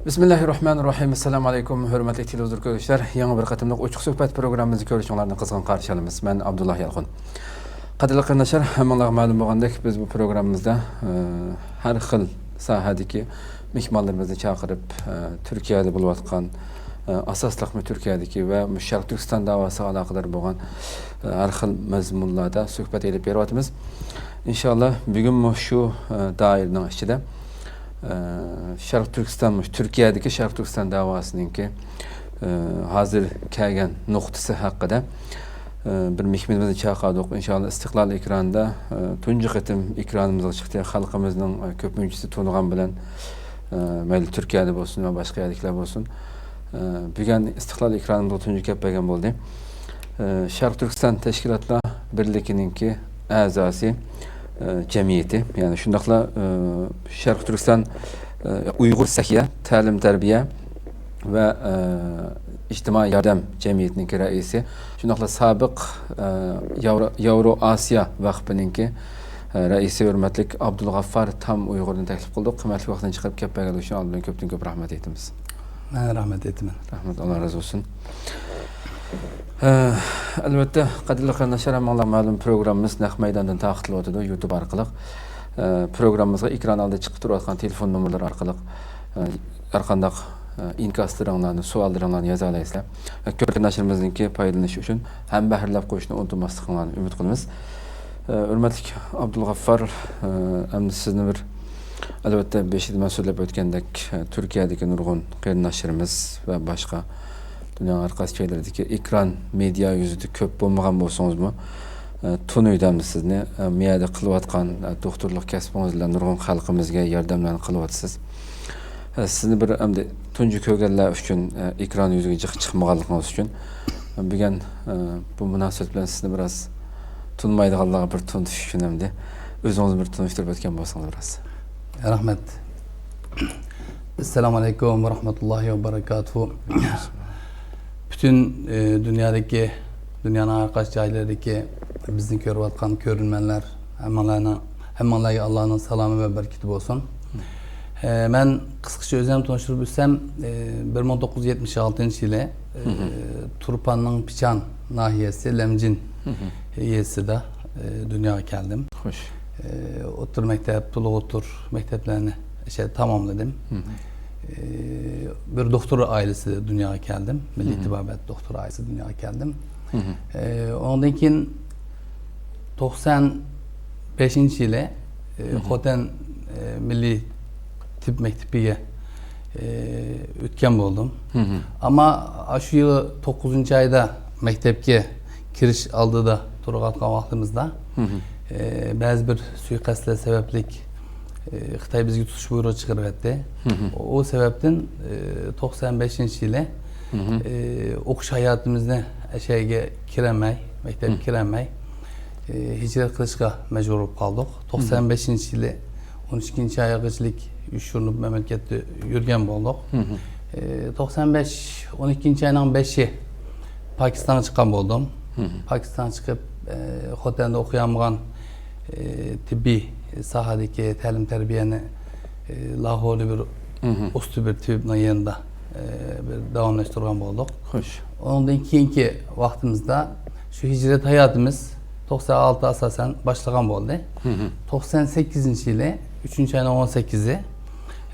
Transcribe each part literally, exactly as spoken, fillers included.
بىسمىللاھىررەھمانىررەھىم. ئەسسالامۇ ئەلەيكۇم، ھۆرمەتلىك تېلېۋىزور كۆرگۈچىلەر. يېڭى بىر قېتىملىق ئوچۇق سۆھبەت پروگراممىمىزنى كۆرۈشۈڭلارنى قىزغىن قارشى ئالىمىز. مەن ئابدۇللا يالقۇن. قەدىرلىك قېرىنداشلار، ھەممىڭلارغا مەلۇم بولغاندەك، بىز بۇ پروگراممىمىزدا، ئە، ھەر خىل ساھەدىكى مېھمانلىرىمىزنى چاقىرىپ، ئە، تۈركىيەدە بولۇۋاتقان، ئە، ئاساسلىقمۇ تۈركىيەدىكى ۋە مۇشۇ شەرقىي تۈركىستان داۋاسىغا ئالاقىدار بولغان، ئە، ھەر خىل مەزمۇنلاردا سۆھبەت ئېلىپ بېرىۋاتىمىز. ئىنشاللا، بۈگۈنمۇ شۇ، ئە، دائىرىنىڭ ئىچىدە، ئە، شەرقىي تۈركىستان، مۇشۇ تۈركىيەدىكى شەرقىي تۈركىستان داۋاسىنىڭكى، ئە، ھازىر كەلگەن نۇقتىسى ھەققىدە، ئە، بىر مېھمىنىمىزنى چاقىردۇق. ئىنشاللا، ئىستىقلال ئېكرانىدا، ئە، تۇنجى قېتىم ئېكرانىمىزغا چىقتى. خەلقىمىزنىڭ، ئە، كۆپىنچىسى تونۇغان بىلەن، ئە، مەيلى تۈركىيەدە بولسۇن ۋە باشقا يەردىكىلەر بولسۇن، ئە، بۈگۈن ئىستىقلال ئېكرانىمىزغا تۇنجى كەپ بەرگەن بولدى. ئە، شەرقىي تۈركىستان تەشكىلاتلار بىرلىكىنىڭكى ئەزاسى، ئە، جەمئىيىتى، يەنى شۇنداقلا، ئە، شەرقىي تۈركىستان، ئە، ئۇيغۇر سەھىيە، تەلىم تەربىيە ۋە، ئە، ئىجتىمائىي ياردەم جەمئىيىتىنىڭكى رەئىسى، شۇنداقلا سابىق، ئە، ياۋرو-، ياۋرو ئاسىيا ۋەقپىنىڭكى، ئە، رەئىسى ھۆرمەتلىك ئابدۇلغاففار تام ئۇيغۇرنى تەكلىپ قىلدۇق. قىممەتلىك ۋاقتىنى چىقىرىپ كەپ بەرگەنلىكى ئۈچۈن ئالدىن كۆپتىن كۆپ رەھمەت ئېيتىمىز. مەن رەھمەت ئېيتىمەن. رەھمەت، ئاللا رازى بولسۇن. ئە، ئەلۋەتتە، قەدىرلىك قېرىنداشلار، ھەممىڭلارغا مەلۇم، پروگراممىمىز نەق مەيداندىن تارقىتىلىۋاتىدۇ، يۇتۇب ئارقىلىق. ئە، پروگراممىمىزغا ئېكران ئالدىدا چىقىپ تۇرۇۋاتقان تېلېفون نومۇرلىرى ئارقىلىق، ئە، ھەر قانداق، ئە، ئىنكاسلىرىڭلارنى، سوئاللىرىڭلارنى يازالايسىلەر. ئە، كۆرگەن نەشرىمىزنىڭكى پايدىلىنىشى ئۈچۈن ھەمبەھىرلەپ قويۇشنى ئۇنتۇماسلىقىڭلارنى ئۈمىد قىلىمىز. ئە، ھۆرمەتلىك ئابدۇلغاففار، ئە، ئەمدى سىزنى بىر، ئەلۋەتتە، بېشىدا مەن سۆزلەپ ئۆتكەندەك، ئە، تۈركىيەدىكى نۇرغۇن قېرىنداشلىرىمىز ۋە باشقا دۇنيانىڭ ھەر قايسى جايلىرىدىكى ئېكران، مېدىيا يۈزىدە كۆپ بولمىغان بولسىڭىزمۇ، ئە، تونۇيدۇ ئەمدى سىزنى. ئە، مۇ يەردە قىلىۋاتقان، ئە، دوختۇرلۇق كەسپىڭىز بىلەن نۇرغۇن خەلقىمىزگە ياردەملەرنى قىلىۋاتىسىز. ئە، سىزنى بىر ئەمدى تۇنجى كۆرگەنلەر ئۈچۈن، ئە، ئېكران يۈزىگە جىق چىقمىغانلىقىڭىز ئۈچۈن، ئە، بۈگۈن، ئە، بۇ مۇناسىۋەت بىلەن سىزنى بىراز تونۇمايدىغانلارغا بىر تونۇتۇش ئۈچۈن ئەمدى ئۆزىڭىزنى بىر تونۇشتۇرۇپ ئۆتكەن بولسىڭىز بىراز. رەھمەت. ئەسسالامۇ ئەلەيكۇم ۋە رەھمەتۇللاھى ۋە بەرىكاتۇھۇ. پۈتۈن، ئى، دۇنيادىكى، دۇنيانىڭ ھەر قايسى جايلىرىدىكى بىزنى كۆرۈۋاتقان كۆرۈرمەنلەر، ھەممىڭلارنىڭ، ھەممىڭلارغا ئاللانىڭ سالامى ۋە بەرىكىتى بولسۇن. ئى، مەن قىسقىچە ئۆزۈمنى تونۇشتۇرۇپ ئۆتسەم، ئى، بىر مىڭ توققۇز يۈز يەتمىش ئالتىنچى يىلى، ئى، تۇرپاننىڭ پىچان ناھىيەسى لەمجىن يېزىسىدا، ئى، دۇنياغا كەلدىم. خوش. ئى، ئوتتۇرا مەكتەپ، تولۇق ئوتتۇرا مەكتەپلەرنى ئىشە تاماملىدىم. ئى، بىر دوختۇر ئائىلىسىدە دۇنياغا كەلدىم. مىللىي تېبابەت دوختۇر ئائىلىسىدە دۇنياغا كەلدىم. ئى، ئۇنىڭدىن كېيىن توقسان بەشىنچى يىلى، ئى، خوتەن، ئى، مىللىي تېببىي مەكتىپىگە، ئى، ئۆتكەن بولدۇم. ئەمما ئاشۇ يىلى توققۇزىنچى ئايدا مەكتەپكە كىرىش ئالدىدا تۇرۇۋاتقان ۋاقتىمىزدا، ئى، بەزى بىر سۇيىقەستلەر سەۋەبلىك، ئى، خىتاي بىزگە تۇتۇش بۇيرۇغى چىقىرىۋەتتى. ئۇ سەۋەبتىن، ئى، توقسان بەشىنچى يىلى، ئى، ئوقۇش ھاياتىمىزنى ئەشەگە كىرەلمەي، مەكتەپكە كىرەلمەي، ئى، ھىجرەت قىلىشقا مەجبۇر بولۇپ قالدۇق. توقسان بەشىنچى يىلى ئون ئىككىنچى ئايغىچىلىك يوشۇرۇنۇپ مەملىكەتتە يۈرگەن بولدۇق. ئى، توقسان بەش، ئون ئىككىنچى ئاينىڭ بەشى پاكىستانغا چىققان بولدۇم. پاكىستانغا چىقىپ، ئى، خوتەندە ئوقۇيالمىغان، ئى، تېببىي ساھەدىكى تەلىم تەربىيەنى، ئى، لاھوردا بىر ئۇستا بىر تېبىبنىڭ يېنىدا، ئى، بىر داۋاملاشتۇرغان بولدۇق. خوش. ئۇنىڭدىن كېيىنكى ۋاقتىمىزدا شۇ ھىجرەت ھاياتىمىز توقسان ئالتە ئاساسەن باشلىغان بولدى. توقسان سەككىزىنچى يىلى، ئۈچىنچى ئاينىڭ ئون سەككىزى،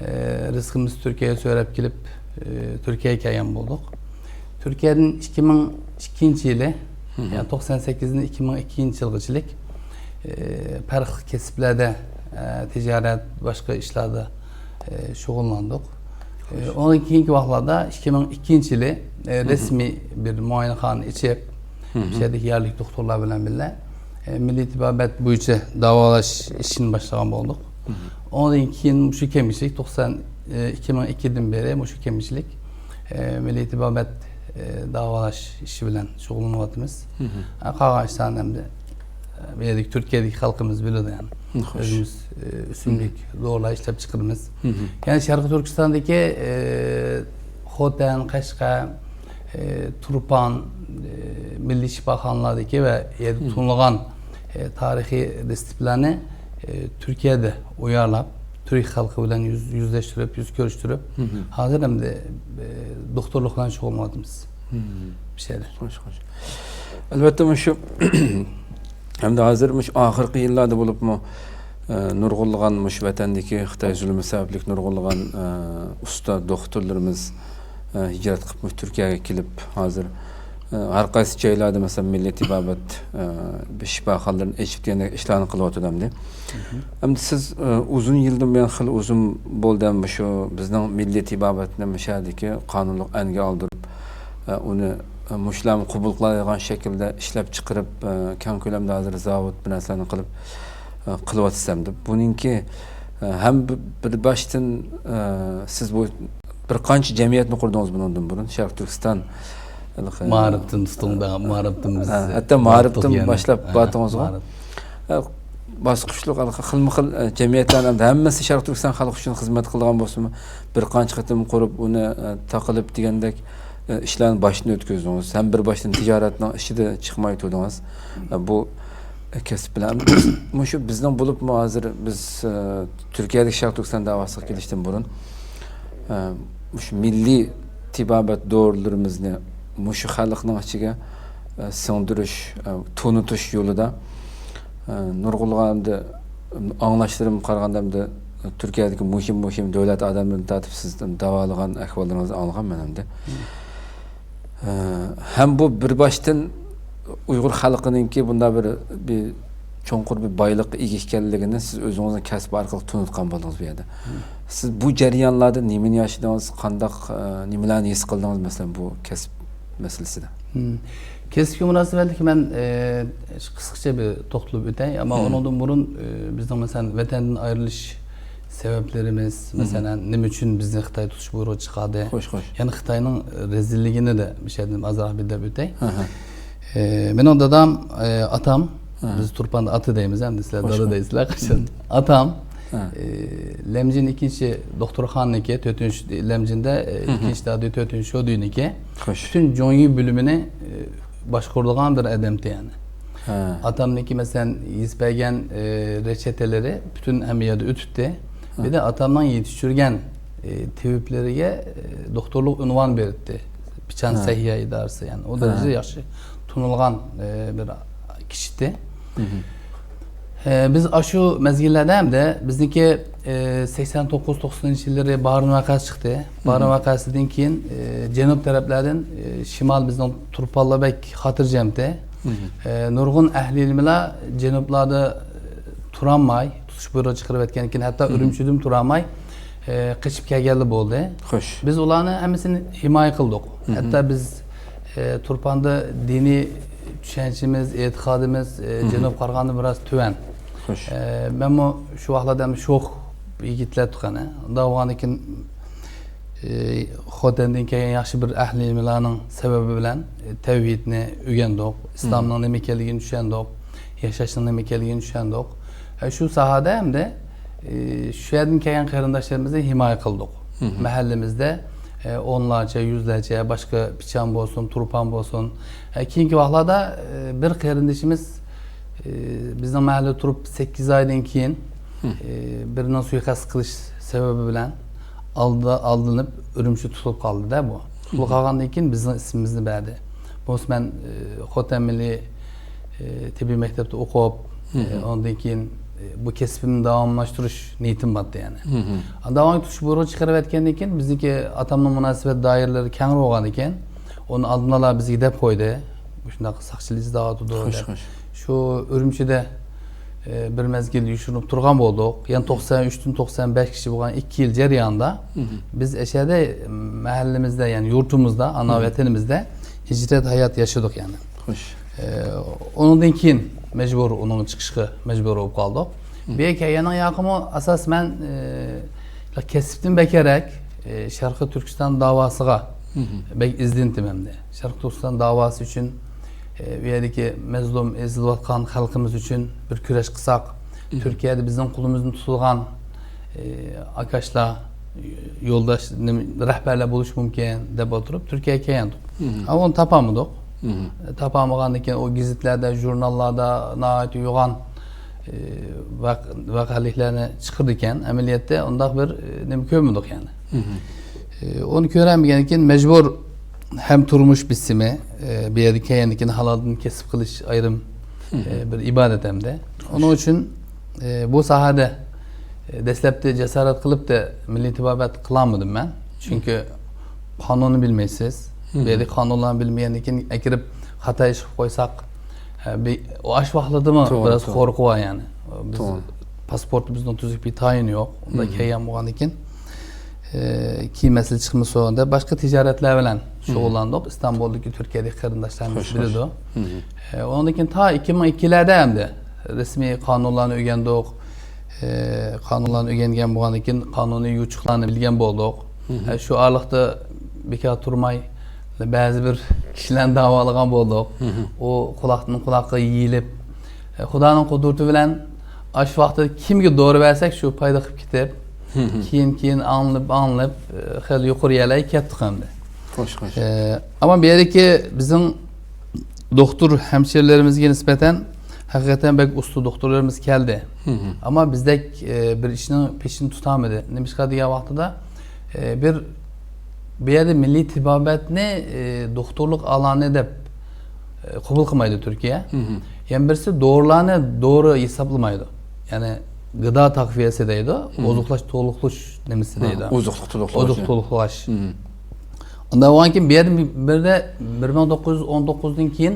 ئى، رىزقىمىز تۈركىيەگە سۆرەپ كېلىپ، ئى، تۈركىيەگە كەلگەن بولدۇق. تۈركىيەدىن ئىككى مىڭ ئىككىنچى يىلى، يەنى توقسان سەككىزدىن ئىككى مىڭ ئىككىنچى يىلغىچىلىك، ئى، پەرقلىق كەسىپلەردە، ئى، تىجارەت، باشقا ئىشلاردا، ئى، شۇغۇللاندۇق. ئى، ئۇنىڭدىن كېيىنكى ۋاقىتلاردا ئىككى مىڭ ئىككىنچى يىلى، ئى، رەسمىي بىر مۇئايىنىخانا ئېچىپ، شۇ يەردىكى يەرلىك دوختۇرلار بىلەن بىللە، ئى، مىللىي تېبابەت بويىچە داۋالاش ئىشىنى باشلىغان بولدۇق. ئۇنىڭدىن كېيىن مۇشۇ كەمگىچىلىك توقسان، ئىككى مىڭ ئىككىدىن بېرى مۇشۇ كەمگىچىلىك، ئە، مىللىي تېبابەت، ئە، داۋالاش ئىشى بىلەن شۇغۇللىنىۋاتىمىز. ئە، قالغان ئىشلارنى ئەمدى، ئە، بۇ يەردىكى تۈركىيەدىكى خەلقىمىز بىلىدۇ، يەنى. خوش. ئۆزىمىز، ئە، ئۆسۈملۈك دورىلار ئىشلەپ چىقىرىمىز. يەنى شەرقىي تۈركىستاندىكى، ئە، خوتەن، قەشقەر، ئە، تۇرپان، ئە، مىللىي شىپاخانىلاردىكى ۋە يەردە تونۇلغان، ئە، تارىخىي رېتسېپلارنى، ئە، تۈركىيەدە ئۇيارلاپ، تۈرك خەلقى بىلەن يۈز، يۈزلەشتۈرۈپ، يۈز كۆرۈشتۈرۈپ، ھازىر ئەمدى، ئە، دوختۇرلۇق بىلەن شۇغۇللىنىۋاتىمىز. بۇ شەھەردە. خوش، خوش. ئەلۋەتتە، مۇشۇ ھەمدە ھازىر مۇشۇ ئاخىرقى يىللاردا بولۇپمۇ، ئە، نۇرغۇنلىغان مۇشۇ ۋەتەندىكى خىتاي زۇلمى سەۋەبلىك نۇرغۇنلىغان، ئە، ئۇستا دوختۇرلىرىمىز، ئە، ھىجرەت قىلىپ مۇشۇ تۈركىيەگە كېلىپ، ھازىر، ئە، ھەر قايسى جايلاردا، مەسىلەن، مىللىي تېبابەت، ئە، شىپاخانىلىرىنى ئېچىپ دېگەندەك ئىشلارنى قىلىۋاتىدۇ ئەمدى. ئەمدى سىز، ئە، ئۇزۇن يىلدىن بۇيان، خېلى ئۇزۇن بولدى، مۇشۇ بىزنىڭ مىللىي تېبابەتنى مۇشۇ يەردىكى قانۇنلۇق ئەنگە ئالدۇرۇپ، ئە، ئۇنى، ئە، مۇشۇلارمۇ قوبۇل قىلالايدىغان شەكىلدە ئىشلەپ چىقىرىپ، ئە، كەڭ كۆلەمدە ھازىر زاۋۇت بىر نەرسىلەرنى قىلىپ، ئە، قىلىۋاتىسىز ئەمدى. بۇنىڭكى، ئە، ھەم بىر، بىر باشتىن، ئە، سىز بۇ بىر قانچە جەمئىيەتنى قۇردىڭىز بۇنىڭدىن بۇرۇن؟ شەرقىي تۈركىستان ھېلىقى مائارىپتىن تۇتۇڭ، مائارىپتىن بىز ھە، ھەتتا مائارىپتىن يەنە. باشلاپ ھە، بارتىڭىزغۇ. مائارىپ. ھە، باسقۇچلۇق ھېلىقى خىلمۇ خىل، ئە، جەمئىيەتلەرنى ھەمدە ھەممىسى شەرقىي تۈركىستان خەلقى ئۈچۈن خىزمەت قىلىدىغان بولسىمۇ، بىر قانچە قېتىم قۇرۇپ، ئۇنى، ئە، تاقىلىپ دېگەندەك، ئە، ئىشلارنى باشتىن ئۆتكۈزدىڭىز. ھەم بىر باشتىن تىجارەتنىڭ ئىچىدە چىقماي تۇردىڭىز. ئە، بۇ، ئە، كەسىپ بىلەن. مۇشۇ بىزنىڭ بولۇپمۇ ھازىر بىز، ئە، تۈركىيەدىكى شەرقىي تۈركىستان داۋاسىغا كېلىشتىن بۇرۇن، ئە، مۇشۇ مىللىي تېبابەت دورىلىرىمىزنى مۇشۇ خەلقنىڭ ئىچىگە، ئە، سىڭدۈرۈش، ئە، تونۇتۇش يولىدا، ئە، نۇرغۇنلىغان ئەمدى ئاڭلاشلىرىمغا قارىغاندا، ئەمدى تۈركىيەدىكى مۇھىم، مۇھىم دۆلەت ئادەملىرىدىن تارتىپ سىز داۋالىغان ئەھۋاللىرىڭىزنى ئاڭلىغان مەن ئەمدى. ئە، ھەم بۇ بىر باشتىن ئۇيغۇر خەلقىنىڭكى بۇنداق بىر، بىر چوڭقۇر بىر بايلىققا ئىگە ئىكەنلىكىنى سىز ئۆزىڭىزنىڭ كەسپى ئارقىلىق تونۇتقان بولدىڭىز بۇ يەردە. سىز بۇ جەريانلاردا نېمىنى ياشىدىڭىز، قانداق، ئە، نېمىلەرنى ھېس قىلدىڭىز، مەسىلەن، بۇ كەسىپ مەسىلىسىدە؟ كەسىپكە مۇناسىۋەتلىك مەن، ئە، قىسقىچە بىر توختىلىپ ئۆتەي. ئەمما ئۇنىڭدىن بۇرۇن، ئە، بىزنىڭ، مەسىلەن، ۋەتەندىن ئايرىلىش سەۋەبلىرىمىز، مەسىلەن، نېمە ئۈچۈن بىزنى خىتاي تۇتۇش بۇيرۇقى چىقاردى؟ خوش، خوش. يەنى خىتاينىڭ رەزىللىكىنى دە مۇشۇ يەردىن ئازراق بىر دەپ ئۆتەي. ئە، مېنىڭ دادام، ئە، ئاتام، بىز تۇرپاندا ئاتا دەيمىز، ئەمدى سىلەر دادا دەيسىلەر قاچان. ئاتام، ئە، لەمجىن ئىككىنچى دوختۇرخانىنىڭكى، تۆتىنچى لەمجىندە، ئە، ئىككىنچى دادى، تۆتىنچى شودىنىڭكى خوش. پۈتۈن جۇڭيى بۆلۈمىنى، ئە، باشقۇرىدىغان بىر ئادەمتى يەنى. ئاتامنىڭكى، مەسىلەن، يېزىپ بەرگەن، ئە، رېچېتىلىرى پۈتۈن ھەممە يەردە ئۆتۈپتۇ. بىر دە ئاتامنىڭ يېتىشتۈرگەن، ئە، تېۋىپلىرىگە، ئە، دوختۇرلۇق ئۇنۋان بېرىپتۇ. پىچان سەھىيە ئىدارىسى، يەنى ئۇ دەرىجىدە ياخشى تونۇلغان، ئە، بىر كىشىتى. ئە، بىز ئاشۇ مەزگىللەردە ھەمدە بىزنىڭكى، ئە، سەكسەن توققۇز توقسىنىنچى يىللىرى بارىن ۋەقەسى چىقتى. بارىن ۋەقەسىدىن كېيىن، ئە، جەنۇب تەرەپلەردىن، ئە، شىمال بىزنىڭ تۇرپانلار بەك خاتىرجەمتى. ئە، نۇرغۇن ئەھلى ئىلمىلار جەنۇبلاردا، ئە، تۇرالماي، تۇتۇش بۇيرۇقى چىقىرىۋەتكەندىن كېيىن ھەتتا ئۈرۈمچىدىن تۇرالماي، ئە، قېچىپ كەلگەنلەر بولدى. خوش. بىز ئۇلارنى ھەممىسىنى ھىمايە قىلدۇق. ھەتتا بىز، ئە، تۇرپاندا دىنىي چۈشەنچىمىز، ئېتىقادىمىز، ئە، جەنۇبقا قارىغاندا بىراز تۆۋەن. خوش. ئە، مەنمۇ شۇ ۋاقىتلاردا ھەم شوخ يىگىتلەر تۇغقان، ئۇنداق بولغاندىن كېيىن، ئى، خوتەندىن كەلگەن ياخشى بىر ئەھلى ئىلمىلارنىڭ سەۋەبى بىلەن، ئى، تەۋھىدنى ئۆگەندۇق، ئىسلامنىڭ نېمە ئىكەنلىكىنى چۈشەندۇق، ياشاشنىڭ نېمە ئىكەنلىكىنى چۈشەندۇق. ئە، شۇ ساھەدە ھەمدە، ئى، شۇ يەردىن كەلگەن قېرىنداشلىرىمىزنى ھىمايە قىلدۇق. مەھەللىمىزدە، ئى، ئونلارچە، يۈزلەرچە باشقا پىچان بولسۇن، تۇرپان بولسۇن. ئە، كېيىنكى ۋاقىتلاردا، ئى، بىر قېرىندىشىمىز، ئى، بىزنىڭ مەھەللىدە تۇرۇپ سەككىز ئايدىن كېيىن، ئى، بىرىنىڭ سۇيىقەست قىلىش سەۋەبى بىلەن ئالدا-، ئالدىنىپ ئۈرۈمچىدە تۇتۇلۇپ قالدى-دە بۇ. تۇتۇلۇپ قالغاندىن كېيىن بىزنىڭ ئىسمىمىزنى بەردى. بولمىسا مەن، ئى، خوتەن مىللىي، ئى، تېببىي مەكتەپتە ئوقۇپ، ئى، ئاندىن كېيىن، ئى، بۇ كەسپىمنى داۋاملاشتۇرۇش نىيىتىم بارتى يەنى. ئاندىن كېيىن تۇتۇش بۇيرۇقى چىقىرىۋەتكەندىن كېيىن بىزنىڭكى ئاتامنىڭ مۇناسىۋەت دائىرىلىرى كەڭرى بولغاندىكىن ئۇنى ئالدىن ئالا بىزگە دەپ قويدى. مۇشۇنداق ساقچىلار ئىزدەۋاتىدۇ خوش، دەپ. خوش. شۇ ئۈرۈمچىدە، ئى، بىر مەزگىل يوشۇرۇنۇپ تۇرغان بولدۇق. يەنى توقسان ئۈچتىن توقسان بەش كىشى بولغان ئىككى يىل جەريانىدا بىز ئەشەدە مەھەللىمىزدە، يەنى يۇرتىمىزدا، ئانا ۋەتىنىمىزدە ھىجرەت ھايات ياشىدۇق يەنى. خوش. ئى، ئۇنىڭدىن كېيىن مەجبۇر، ئۇنىڭ چىقىشقا مەجبۇر بولۇپ قالدۇق. بۇ يەرگە كەلگەننىڭ ياقىمۇ ئاساس مەن، ئى، كەسىپتىن بەكرەك، ئى، شەرقىي تۈركىستان داۋاسىغا بەك ئىزدىنىپ ئەمدى. شەرقىي تۈركىستان داۋاسى ئۈچۈن، ئى، ئۇ يەردىكى مەزلۇم، ئېزىلىۋاتقان خەلقىمىز ئۈچۈن بىر كۈرەش قىلساق، تۈركىيەدە بىزنىڭ قولىمىزدىن تۇتۇلغان، ئى، ئاكاشلار، يولداش، نېمە، رەھبەرلەر بولۇشى مۇمكىن دەپ ئولتۇرۇپ تۈركىيەگە كەلگەندۇق. ئەمما ئۇنى تاپالمىدۇق. تاپالمىغاندىن كېيىن ئۇ گېزىتلەردە، ژۇرناللاردا ناھايىتى يوغان، ئى، ۋەق-، ۋەقەلىكلەرنى چىقىرىدىكەن. ئەمەلىيەتتە ئۇنداق بىر، ئى، نېمە كۆرمىدۇق يەنى. ئى، ئۇنى كۆرەلمىگەندىن كېيىن مەجبۇر ھەم تۇرمۇش بېسىمى، ئى، بۇ يەردە كەلگەندىن كېيىن ھالالدىن كەسىپ قىلىش ئايرىم، ئى، بىر ئىبادەت ئەمدى. ئۇنىڭ ئۈچۈن، ئى، بۇ ساھەدە، ئى، دەسلەپتە جاسارەت قىلىپتە مىللىي تېبابەت قىلالمىدىم مەن. چۈنكى قانۇننى بىلمەيسىز. بۇ يەردىكى قانۇنلارنى بىلمىگەندىن كېيىن ئەكىرىپ خاتا ئىش قىلىپ قويساق، ئە، بى-، ئۇ ئاش ۋاقتىدىمۇ توغرا، بىراز توغرا. قورقۇۋا يەنى. بىز توغرا. پاسپورتىمىزنىڭ تۈزۈك بىر تايىنى يوق. ئۇندا كەلگەن بولغاندىن كېيىن، ئە، كېيىن مەسىلە چىقمىسۇن دەپ باشقا تىجارەتلەر بىلەن شۇغۇللاندۇق. ئىستانبۇلدىكى تۈركىيەدىكى قېرىنداشلىرىمىز بىلىدۇ. ئە، ئۇنىڭدىن كېيىن تا ئىككى مىڭ ئىككىلەردە ئەمدى رەسمىي قانۇنلارنى ئۆگەندۇق. ئە، قانۇنلارنى ئۆگەنگەن بولغاندىن كېيىن قانۇنىي يوچۇقلارنى بىلگەن بولدۇق. ئە، شۇ ئارىلىقتا بىكار تۇرماي بەزى بىر كىشىلەرنى داۋالىغان بولدۇق. ئۇ قۇلاقتىن قۇلاققا يېيىلىپ، ئە، خۇدانىڭ قۇدرىتى بىلەن ئاشۇ ۋاقىتتا كىمگە دورا بەرسەك شۇ پايدا قىلىپ كېتىپ، كېيىن، كېيىن ئاڭلىنىپ، ئاڭلىنىپ، ئە، خېلى يۇقىرى يەرلەرگە كەتتۇق ئەمدى. خوش، خوش. ئە، ئەمما بۇ يەردىكى بىزنىڭ دوختۇر ھەمشىرىلىرىمىزگە نىسبەتەن ھەقىقەتەن بەك ئۇستا دوختۇرلىرىمىز كەلدى. ئەمما بىزدەك، ئە، بىر ئىشنىڭ پېشىنى تۇتالمىدى. نېمىشقا دېگەن ۋاقتىدا، ئە، بىر، بۇ يەردە مىللىي تېبابەتنى، ئە، دوختۇرلۇق ئالانى دەپ، ئە، قوبۇل قىلمايدۇ تۈركىيە. يەنە بىرسى دورىلارنى دورا ھېسابلىمايدۇ. يەنى گىدا تاقۋىيەسى دەيدۇ، ئوزۇقلاش تولۇقلىشىش نېمىسى دەيدۇ. ئوزۇقلۇق تولۇقلاش. ئوزۇق تولۇقلاش. ئۇنداق بولغاندىن كېيىن بۇ يەردە بىردە بىر مىڭ توققۇز يۈز ئون توققۇزدىن كېيىن،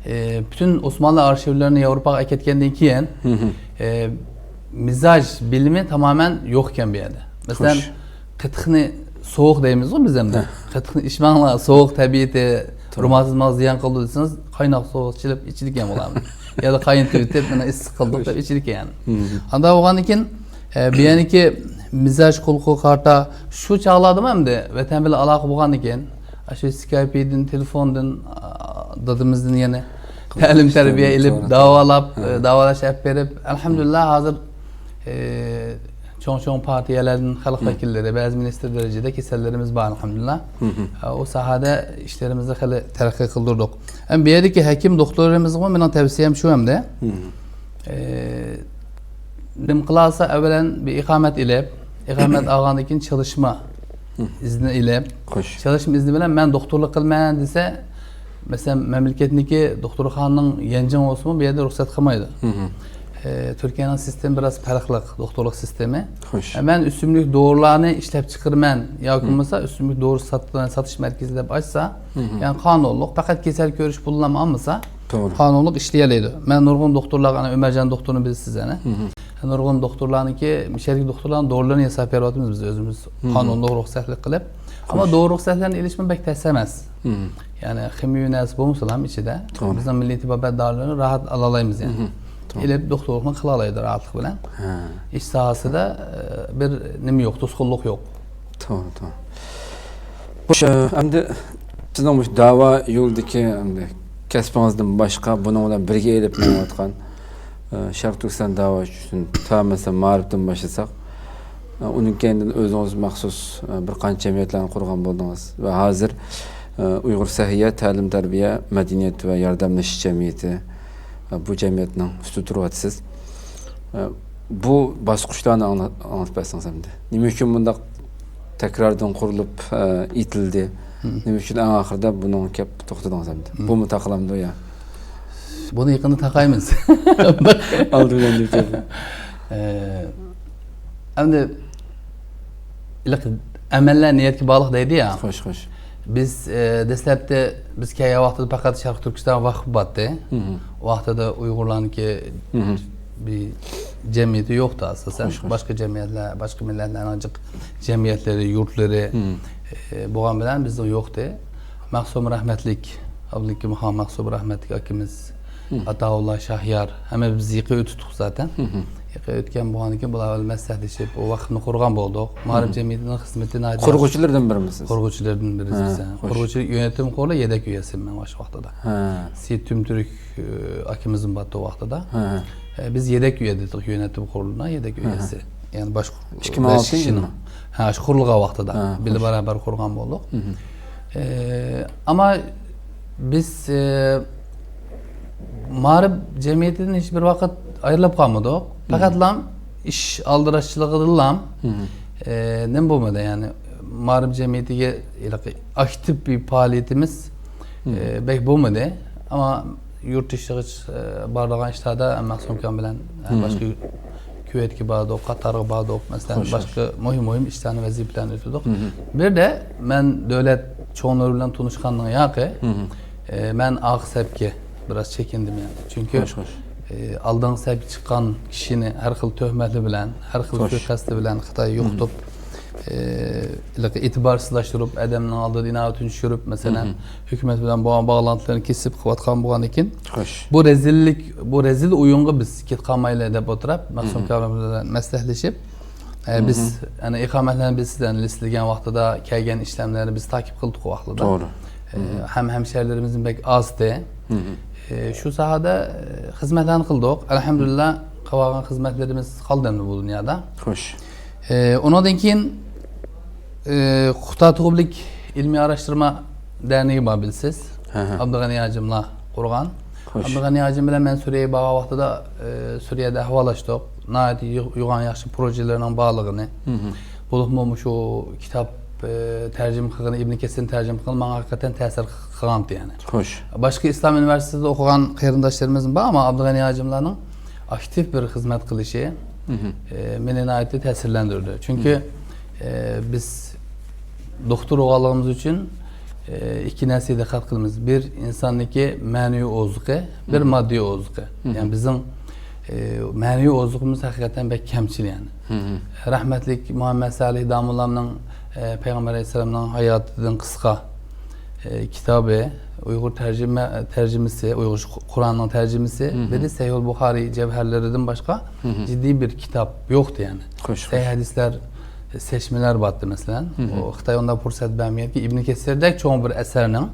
ئى، پۈتۈن ئوسمانلى ئارخىۋلىرىنى ياۋروپاغا ئەكەتكەندىن كېيىن، ئى، مىزاج بىلىمى تامامەن يوق ئىكەن بۇ يەردە. مەسىلەن، قېتىقنى سوغۇق دەيمىزغۇ بىز ئەمدى. قېتىقنى ئىچمەڭلار، سوغۇق تەبىئىتى، روماتىزماغا زىيان قىلىدۇ دېسىڭىز، قايناق سۇغا چىلىپ ئىچىدىكەن بۇلار. يا قاينىتىۋېتىپ، مانا ئىسسىق قىلدۇق دەپ ئىچىدىكەن. ئانداق بولغاندىن كېيىن، ئە، بۇ يەرنىڭكى مىزاج خۇلقىغا قارىتا شۇ چاغلاردىمۇ ئەمدى ۋەتەن بىلەن ئالاقە بولغاندىن كېيىن، ئاشۇ سكايپىدىن، تېلېفوندىن، ئا، دادىمىزدىن يەنە تەلىم تەربىيە ئېلىپ، داۋالاپ، ئە، داۋالاش ئەپ بېرىپ، ئەلھەمدۇلىللا ھازىر، ئە، چوڭ-چوڭ پارتىيەلەردىن خەلق ۋەكىللىرى، بەزى مىنىستىر دەرىجىدە كېسەللىرىمىز بار، ئەلھەمدۇلىللا. ئە، ئۇ ساھەدە ئىشلىرىمىزنى خېلى تەرەققىي قىلدۇردۇق. ھەم بۇ يەردىكى ھەكىم دوختۇرلىرىمىزغىمۇ مېنىڭ تەۋسىيەم شۇ ئەمدى. ئى، نېمە قىلالىسا، ئەۋۋەلەن بىر ئىقامەت ئېلىپ، ئىقامەت ئالغاندىن كېيىن چېلىشما ئىزنى ئېلىپ، چېلىشما ئىزنى بىلەن مەن دوختۇرلۇق قىلىمەن دېسە، مەسىلەن، مەملىكەتنىڭكى دوختۇرخانىنىڭ يەنجىڭى بولسىمۇ، بۇ يەردە رۇخسەت قىلمايدۇ. ئى، تۈركىيەنىڭ سىستېمى بىراز پەرقلىق، دوختۇرلۇق سىستېمى. ئە، مەن ئۆسۈملۈك دورىلارنى ئىشلەپ چىقىرىمەن ياكى بولمىسا ئۆسۈملۈك دورا سات-، ساتىش مەركىزى دەپ ئاچسا، يەنى قانۇنلۇق، پەقەت كېسەل كۆرۈش پۇلىنىمۇ ئالمىسا، قانۇنلۇق ئىشلىيەلەيدۇ. مەن نۇرغۇن دوختۇرلارغا، ئەنە، ئۆمەرجان دوختۇرنى بىلىسىز، ئەنە. نۇرغۇن دوختۇرلارنىڭكى، شەرقىي دوختۇرلارنىڭ دورىلىرىنى ياساپ بېرىۋاتىمىز بىز ئۆزىمىز، قانۇنلۇق رۇخسەتلىك قىلىپ. ئەمما دورا رۇخسەتلەرنى ئېلىشمۇ بەك تەس ئەمەس. يەنى خىمىيە نەرسە بولمىسىلا ھەم ئىچىدە، بىزنىڭ مىللىي تېبابەت دارىلىرىنى راھەت ئالالايمىز يەنى. ئېلىپ دوختۇرلۇقنى قىلالايدۇ راھەتلىق بىلەن. ئىش ساھەسىدە، ئە، بىر نېمە يوق، توسقۇنلۇق يوق. توغرا، توغرا. خوش، ئە، ئەمدى سىزنىڭ مۇشۇ داۋا يولىدىكى ئەمدى كەسپىڭىزدىن باشقا، بۇنىڭ بىلەن بىرگە ئېلىپ مېڭىۋاتقان، ئە، شەرقىي تۈركىستان داۋاسى ئۈچۈن تا مەسىلەن مائارىپتىن باشلىساق، ئە، ئۇنىڭ كەينىدىن ئۆزىڭىز مەخسۇس، ئە، بىر قانچە جەمئىيەتلەرنى قۇرغان بولدىڭىز ۋە ھازىر، ئە، ئۇيغۇر سەھىيە، تەلىم تەربىيە، مەدەنىيەت ۋە ياردەملىشىش جەمئىيىتى، ئە، بۇ جەمئىيەتنىڭ ئۈستىدە تۇرۇۋاتىسىز. ئە، بۇ باسقۇچلارنى ئاڭلا-، ئاڭلىتىپ بەرسىڭىز ئەمدى. نېمە ئۈچۈن بۇنداق تەكراردىن قۇرۇلۇپ، ئە، ئېيتىلدى؟ نېمە ئۈچۈن ئەڭ ئاخىرىدا بۇنىڭغا كەپ توختىدىڭىز ئەمدى؟ بۇمۇ تاقىلامدۇ يا؟ بۇنى يېقىندا تاقايمىز. ئالدى بىلەن دېيىپ. ئە، ئەمدى ئىللىق ئەمەللەر نىيەتكە باغلىق دەيدۇ يا. خوش، خوش. بىز، ئە، دەسلەپتە بىز كەلگەن ۋاقتىدا پەقەت شەرقىي تۈركىستان ۋەقىپ بارتتى. ئۇ ۋاقتىدا ئۇيغۇرلارنىڭكى بىر جەمئىيىتى يوقتى ئاساسەن. خوش، خوش. باشقا جەمئىيەتلەر، باشقا مىللەتلەرنىڭ جىق جەمئىيەتلىرى، يۇرتلىرى، ئە، بولغان بىلەن بىزنىڭ يوقتى. مەخسۇم رەھمەتلىك، ئابدۇلھەكىم خان مەخسۇم رەھمەتلىك ئاكىمىز، ئاتاۋۇللا شاھيار، ھەممە بىز يېقىن ئۆتۈپتۇق زاتەن. ئۆتكەن بولغاندىن كېيىن، بۇلار بىلەن مەسلىھەتلىشىپ، ئۇ ۋاقىپنى قۇرغان بولدۇق. مائارىپ مم. جەمئىيىتىنىڭ خىزمىتى ناھايىتى قۇرغۇچىلىرىدىن بىرىمسىز؟ قۇرغۇچىلىرىدىن بىرىسى. ھە، دېسەم. خوش. قۇرغۇچى يۆنىتىم قۇرۇلى يېتەك ئۈيەسى مەن شۇ ۋاقتىدا. ھە. سېيىت تۈمتۈرك ئاكىمىزمۇ بارتى ئۇ ۋاقتىدا. ھە. ئە، بىز يېتەك ئۈيە دېدۇق يۆنىتىم قۇرۇلىنا يېتەك ئۈيەسى. يەنى باشقا ئىككى مىڭ ئالتىنچى يىلمۇ؟ ھە، شۇ قۇرۇلغان ۋاقتىدا ھە، بىللە خوش. بارابەر قۇرغان بولدۇق. مم. ئە، ئەمما بىز ئە، مائارىپ جەمئىيىتىدىن ھېچ بىر ۋاقىت ئايرىلىپ قالمىدۇق. پەقەتلا ئىش ئالدىراشچىلىقىدىنلا مم. ئە، نېمە بولمىدى، يەنى مائارىپ جەمئىيىتىگە ھېلىقى ئاكتىپ بىر پائالىيىتىمىز مم. ئە، بەك بولمىدى. ئەمما يۇرت ئىشىغا ئە، بارىدىغان ئىشلاردا مەخسۇمكام بىلەن ئە، مم. باشقا كۇۋەيتكە باردۇق، قاتارغا باردۇق، مەسىلەن، خوش، خوش. باشقا مۇھىم مۇھىم ئىشلارنى، ۋەزىپىلەرنى ئۆتىدۇق. مم. بىردە مەن دۆلەت چوڭلىرى بىلەن تونۇشقاندىن ياقى مم. ئە، مەن ئارقا سەپكە بىراز چېكىندىم، يەنى. چۈنكى خوش، خوش. ئە، ئالدىنقى سەپكە چىققان كىشىنى ھەر خىل تۆھمەتلەر بىلەن، ھەر خىل خوش. سۇيىقەستلەر بىلەن خىتاي يوقىتىپ، ئە، ھېلىقى ئېتىبارسىزلاشتۇرۇپ، ئادەمنىڭ ئالدىدا ئىناۋىتىنى چۈشۈرۈپ، مەسىلەن، مم. ھۆكۈمەت بىلەن بولغان باغلانتىلىرىنى كېسىپ قىلىۋاتقان بولغاندىن كېيىن، خوش. بۇ رەزىللىك، بۇ رەزىل ئويۇنغا بىز كېتىپ قالمايلى دەپ ئولتۇرۇپ، مەخسۇم مم. كامىل بىلەن مەسلىھەتلىشىپ، ئە، بىز، مم. يەنى ئىقامەتلەرنى بىز سىزدىن لىستلىگەن ۋاقتىدا كەلگەن ئىشلەملەرنى بىز تاكىپ قىلدۇق ئۇ ۋاقتىدا. توغرا. ئە، ھەم ھەمشەھەرلىرىمىزمۇ بەك ئازدى. مم. ئە، شۇ ساھەدە ئە، خىزمەتلەرنى قىلدۇق. ئەلھەمدۇلىللا، قىلىۋالغان خىزمەتلىرىمىز قالدى ئەمدى بۇ دۇنيادا. خوش. ئە، ئۇنىڭدىن كېيىن ئە، قۇتادغۇبىلىك ئىلمىي ئاراشتۇرما دەرنىكى بار، بىلىسىز. ھە، ھە. ئابدۇغەنى ھاجىملار قۇرغان. خوش. ئابدۇغەنى ھاجىم بىلەن مەن سۈرىيەگە بارغان ۋاقتىدا ئە، سۈرىيەدە ئەھۋاللاشتۇق. ناھايىتى يو-، يوغان ياخشى پروژېلىرىنىڭ بارلىقىنى. مم. بولۇپمۇ مۇشۇ كىتاب ئە، تەرجىمە قىلغىنى، ئىبن كەسىرنى تەرجىمە قىلغىنى ماڭا ھەقىقەتەن تەسىر قىلغانتى، يەنى. خوش. باشقا ئىسلام ئۇنىۋېرسىتېتىدا ئوقۇغان قېرىنداشلىرىمىز بار، ئەمما ئابدۇغەنى ھاجىملارنىڭ ئاكتىپ بىر خىزمەت قىلىشى مم. ئە، مېنى ناھايىتى تەسىرلەندۈردى. چۈنكى ئە، بىز دوختۇر بولغانلىقىمىز ئۈچۈن ئە، ئىككى نەرسىگە دىققەت قىلىمىز. بىر، ئىنساننىڭكى مەنىۋى ئوزۇقى، بىر، ماددىي ئوزۇقى. يەنى بىزنىڭ ئە، مەنىۋى ئوزۇقىمىز ھەقىقەتەن بەك كەمچىل، يەنى. رەھمەتلىك مۇھەممەد سالىھ داموللامنىڭ ئە، پەيغەمبەر ئەلەيھىسسالامنىڭ ھاياتىدىن قىسقا ئە، كىتابى، ئۇيغۇر تەرجىمە، تەرجىمىسى، ئۇيغۇرچە قۇرئاننىڭ تەرجىمىسى، بىر دە سەھىھۇل بۇخارىي جەۋھەرلىرىدىن باشقا جىددىي بىر كىتاب يوقتى، يەنى. خوش، خوش. سەھىھ ھەدىسلەر، سەچمىلەر بارتى، مەسىلەن. ئۇ خىتاي ئۇنداق پۇرسەت بەرمىگەنكى، ئىبن كەسىردەك چوڭ بىر ئەسەرنىڭ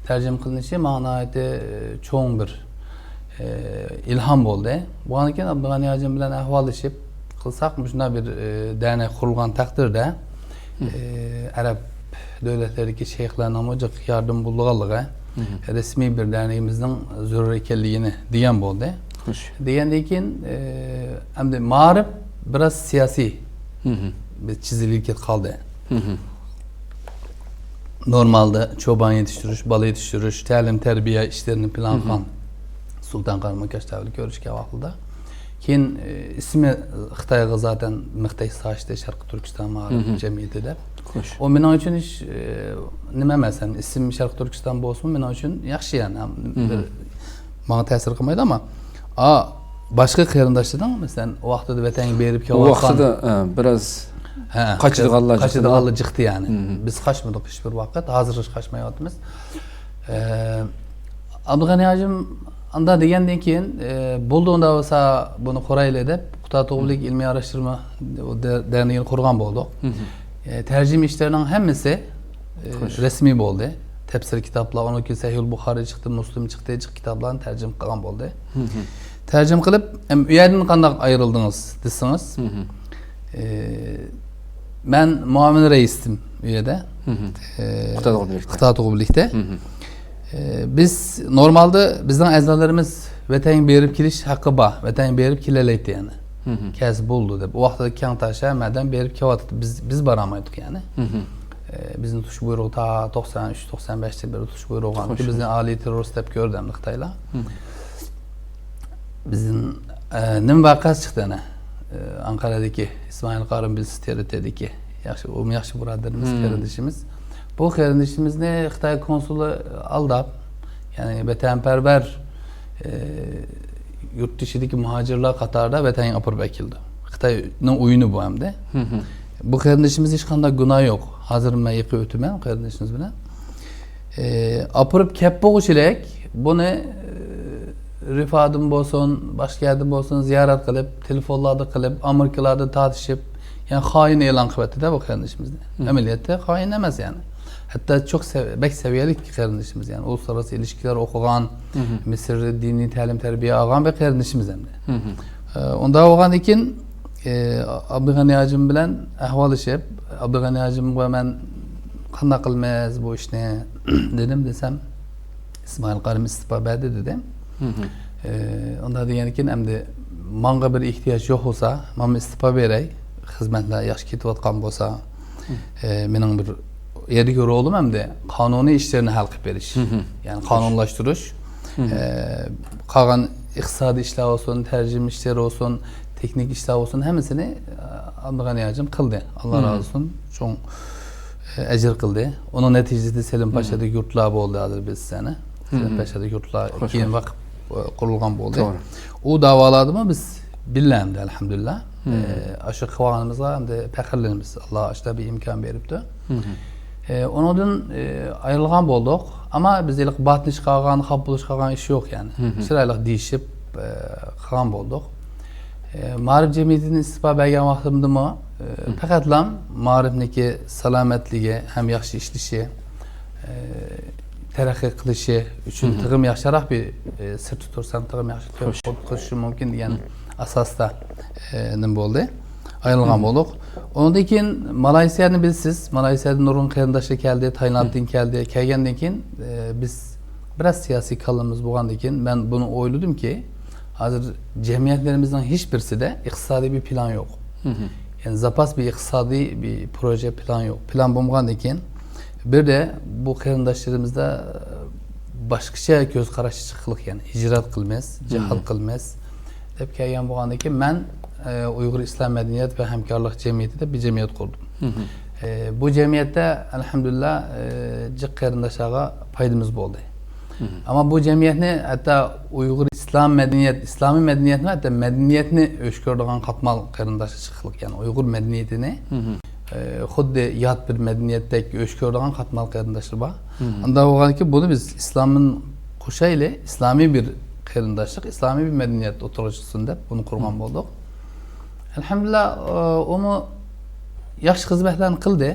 تەرجىمە قىلىنىشى ماڭا ناھايىتى ئە، چوڭ بىر ئە، ئىلھام بولدى. بولغاندىن كېيىن ئابدۇغەنى ھاجىم بىلەن ئەھۋاللىشىپ قىلساق، مۇشۇنداق بىر ئە، دەرنەك قۇرۇلغان تەقدىردە، ئە، ئەرەب دۆلەتلىرىدىكى شەيخلەرنىڭمۇ جىق ياردىمى بولىدىغانلىقى، رەسمىي بىر دەرنىكىمىزنىڭ زۆرۈر ئىكەنلىكىنى دېگەن بولدى. دېگەندىن كېيىن ئە، ئەمدى مائارىپ بىراز سىياسىي بىر چىزىلگە كېتىپ قالدى. نورمالدا چوبان يېتىشتۈرۈش، بالا يېتىشتۈرۈش، تەلىم تەربىيە ئىشلىرىنى پىلان قىلغان سۇلتان قارىمۇكاش دەۋرى كۆرۈشكەن ۋاقتىدا. كېيىن ئە، ئىسمى خىتايغا زاتەن مىقتەي ساشتى شەرقىي تۈركىستان مائارىپ جەمئىيىتى دەپ. ئۇ مېنىڭ ئۈچۈن ھېچ ئە، نېمە ئەمەس، ھەم ئىسىم شەرقىي تۈركىستان بولسىمۇ مېنىڭ ئۈچۈن ياخشى، يەنى ھەم بىر ماڭا تەسىر قىلمايدۇ، ئەمما ئا، باشقا قېرىنداشلىرىنىڭ، مەسىلەن، ئۇ ۋاقتىدا ۋەتەنگە بېرىپ ئۇ كېلىۋاتقان ۋاقتىدا ئە، بىراز ھە، قاچىدىغانلار جىقتى. قاچىدىغانلار جىقتى، يەنى. بىز قاچمىدۇق ھېچ بىر ۋاقىت، ھازىرغىچە قاچمايۋاتىمىز. ئە، ئابدۇغەنى ھاجىم ئاندا دېگەندىن كېيىن، ئە، بولدى، ئۇنداق بولسا بۇنى قۇرايلى دەپ، قۇتادغۇبىلىك ئىلمىي ئاراشتۇرما دە-، دەرنىكىنى قۇرغان بولدۇق. ئە، تەرجىمە ئىشلىرىنىڭ ھەممىسى ئە، رەسمىي بولدى. تەپسىر كىتابلار، ئۇنىڭ كېيىن سەھىھۇل بۇخارىي چىقتى، مۇسلىم چىقتى، جىق كىتابلارنى تەرجىمە قىلغان بولدى. تەرجىمە قىلىپ، ئەم، ئۇ يەردىن قانداق ئايرىلدىڭىز دېسىڭىز، ئە، مەن مۇئاۋىن رەئىستىم ئۇ يەردە. ئە، قۇتادغۇبىلىكتە. قۇتادغۇبىلىكتە. ئە، بىز نورمالدا بىزنىڭ ئەزالىرىمىز ۋەتەنگە بېرىپ كېلىش ھەققى بار، ۋەتەنگە بېرىپ كېلەلەيتتى، يەنى. كەلسە بولىدۇ دەپ. ئۇ ۋاقىتتا كەڭتاشا، مەدەن بېرىپ كېلىۋاتاتتى. بىز، بىز بارالمايتتۇق، يەنى. ئە، بىزنى تۇتۇش بۇيرۇقى تا توقسان ئۈچ، توقسان بەشتە بىر تۇتۇش بۇيرۇقى بولغان. بىزنى ئالىي تېررورىست دەپ كۆردى ئەمدى خىتايلار. بىزدىن ئە، نېمە ۋەقەسى چىقتى ئەنە؟ ئە، ئەنقەرەدىكى ئىسمائىل قارىم بىلسىز، تې رې تېدىكى. ياخشى، ئۇمۇ ياخشى بۇرادىرىمىز، قېرىندىشىمىز. بۇ قېرىندىشىمىزنى خىتاي كونسۇلى ئالداپ، يەنى ۋەتەنپەرۋەر، ئە، يۇرت دېشىدىكى مۇھاجىرلار قاتارىدا ۋەتەنگە ئاپىرىپ ئەكېلىدۇ. خىتاينىڭ ئويۇنى بۇ ئەمدى. بۇ قېرىندىشىمىز ھېچقانداق گۇناھى يوق. ھازىر مەن يېقىن ئۆتىمەن قېرىندىشىمىز بىلەن. ئە، ئاپىرىپ كەپ بولغۇچىلىك بۇنى، ئە، رىفادىن بولسۇن، باشقا يەردىن بولسۇن، زىيارەت قىلىپ، تېلېفونلاردا قىلىپ، ئامېرىكىلاردىن تارتىشىپ، يەنى خائىن ئېلان قىلىۋەتتى-دە بۇ قېرىندىشىمىزنى. ئەمەلىيەتتە خائىن ئەمەس يەنى. ھەتتا چوق سەۋ-، بەك سەۋىيەلىك قېرىندىشىمىز يەنى. ئۇلۇسئاراسى ئىلىشكىلەر ئوقۇغان، مىسىردا دىنىي تەلىم-تەربىيە ئالغان بىر قېرىندىشىمىز ئەمدى. ئە، ئۇنداق بولغاندىن كېيىن، ئە، ئابدۇغەنى ھاجىم بىلەن ئەھۋاللىشىپ، ئابدۇغەنى ھاجىمغا مەن قانداق قىلىمىز بۇ ئىشنى دېدىم، دېسەم، ئىسمائىل قارىم ئىستېپا بەردى دېدى. ئە، ئۇنداق دېگەندىن كېيىن ئەمدى ماڭا بىر ئېھتىياج يوق بولسا، مانا ئىستېپا بېرەي، خىزمەتلەر ياخشى كېتىۋاتقان بولسا، ئە، مېنىڭ بىر يەردىكى رولۇم ئەمدى قانۇنىي ئىشلىرىنى ھەل قىلىپ بېرىش. يەنى قانۇنلاشتۇرۇش. ئە، قالغان ئىقتىسادىي ئىشلار بولسۇن، تەرجىمە ئىشلىرى بولسۇن، تېخنىك ئىشلار بولسۇن، ھەممىسىنى، ئە، ئابدۇغەنى ھاجىم قىلدى. ئاللا رازى بولسۇن. چوڭ، ئە، ئەجىر قىلدى. ئۇنىڭ نەتىجىسىدە سېلىم پاشادىكى يۇرتلار بولدى ھازىر بىز سەنە. سېلىم پاشادىكى يۇرتلار كېيىن ۋاقىت، ئە، قۇرۇلغان بولدى. ئۇ داۋالاردىمۇ بىز بىللە ئەمدى، ئەلھەمدۇلىللا. ئە، ئاشۇ قىلغىنىمىزغا ئەمدى پەخىرلىنىمىز. ئاللا ئاشۇنداق بىر ئىمكان بېرىپتۇ. ئە، ئۇنىڭدىن، ئە، ئايرىلغان بولدۇق. ئەمما بىز ھېلىقى باتنىش قالغان، خاپا بولۇش قالغان ئىش يوق يەنى. چىرايلىق دېيىشىپ، ئە، قىلغان بولدۇق. ئە، مائارىپ جەمئىيىتىدىن ئىستېپا بەرگەن ۋاقتىمدىمۇ، ئە، پەقەتلا مائارىپنىكى سالامەتلىكى ھەم ياخشى ئىشلىشى، ئە، تەرەققىي قىلىشى ئۈچۈن تېخىمۇ ياخشىراق بىر، ئە، سىرتتا تۇرسام، تېخىمۇ ياخشى تۆھپە قوشۇشۇم مۇمكىن دېگەن ئاساستا، ئە، نېمە بولدى؟ ئايرىلغان بولدۇق. ئۇنىڭدىن كېيىن مالايسىيەنى بىلىسىز. مالايسىيەدىن نۇرغۇن قېرىنداشلار كەلدى، تايلاندتىن كەلدى. كەلگەندىن كېيىن، ئە، بىز بىراز سىياسىي كاللىمىز بولغاندىن كېيىن، مەن بۇنى ئويلىدىمكى، ھازىر جەمئىيەتلىرىمىزنىڭ ھېچ بىرسىدە ئىقتىسادىي بىر پىلان يوق. يەنى زاپاس بىر ئىقتىسادىي بىر پروژە پىلان يوق. پىلان بولمىغاندىن كېيىن، بىردە بۇ قېرىنداشلىرىمىزدا باشقىچە كۆز قاراش چىققىلىق، يەنى ھىجرەت قىلىمىز، جىھاد قىلىمىز دەپ كەلگەن بولغاندىن كېيىن، مەن، ئە، ئۇيغۇر ئىسلام مەدەنىيەت ۋە ھەمكارلىق جەمئىيىتى دەپ بىر جەمئىيەت قۇردۇم. ئە، بۇ جەمئىيەتتە، ئەلھەمدۇلىللا، ئە، جىق قېرىنداشلارغا پايدىمىز بولدى. ئەمما بۇ جەمئىيەتنى ھەتتا ئۇيغۇر ئىسلام مەدەنىيەت، ئىسلامىي مەدەنىيەتنى، ھەتتا مەدەنىيەتنى ئۆچ كۆرىدىغان قاتمال قېرىنداشلار چىققىلىق، يەنى ئۇيغۇر مەدەنىيىتىنى، ئە، خۇددى يات بىر مەدەنىيەتتەك ئۆچ كۆرىدىغان قاتمال قېرىنداشلار بار. ئانداق بولغاندىكىن، بۇنى بىز ئىسلامدىن قوشايلى، ئىسلامىي بىر قېرىنداشلىق، ئىسلامىي بىر مەدەنىيەت ئوتتۇرىغا چىقسۇن دەپ بۇنى قۇرغان بولدۇق. ئەلھەمدۇلىللا، ئۇمۇ ياخشى خىزمەتلەرنى قىلدى.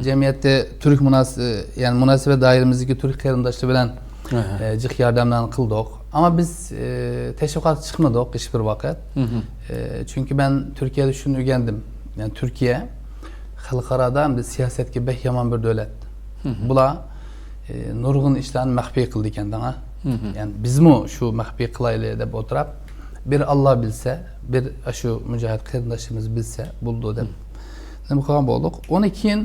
جەمئىيەتتە تۈرك مۇناس-، يەنى مۇناسىۋەت دائىرىمىزدىكى تۈرك قېرىنداشلار بىلەن، ئە، جىق ياردەملەرنى قىلدۇق. ئەمما بىز، ئە، تەشۋىقاتقا چىقمىدۇق ھېچ بىر ۋاقىت. ئە، چۈنكى مەن تۈركىيەدە شۇنى ئۆگەندىم. يەنى تۈركىيە خەلقئارادا ئەمدى سىياسەتكە بەك يامان بىر دۆلەت. بۇلار، ئە، نۇرغۇن ئىشلارنى مەخپىي قىلىدىكەن دەڭا. يەنى بىزمۇ شۇ مەخپىي قىلايلى دەپ ئولتۇراپ، بىر ئاللا بىلسە، بىر ئاشۇ مۇجاھىد قېرىنداشلىرىمىز بىلسە بولىدۇ دەپ نېمە قىلغان بولدۇق. ئۇنى كېيىن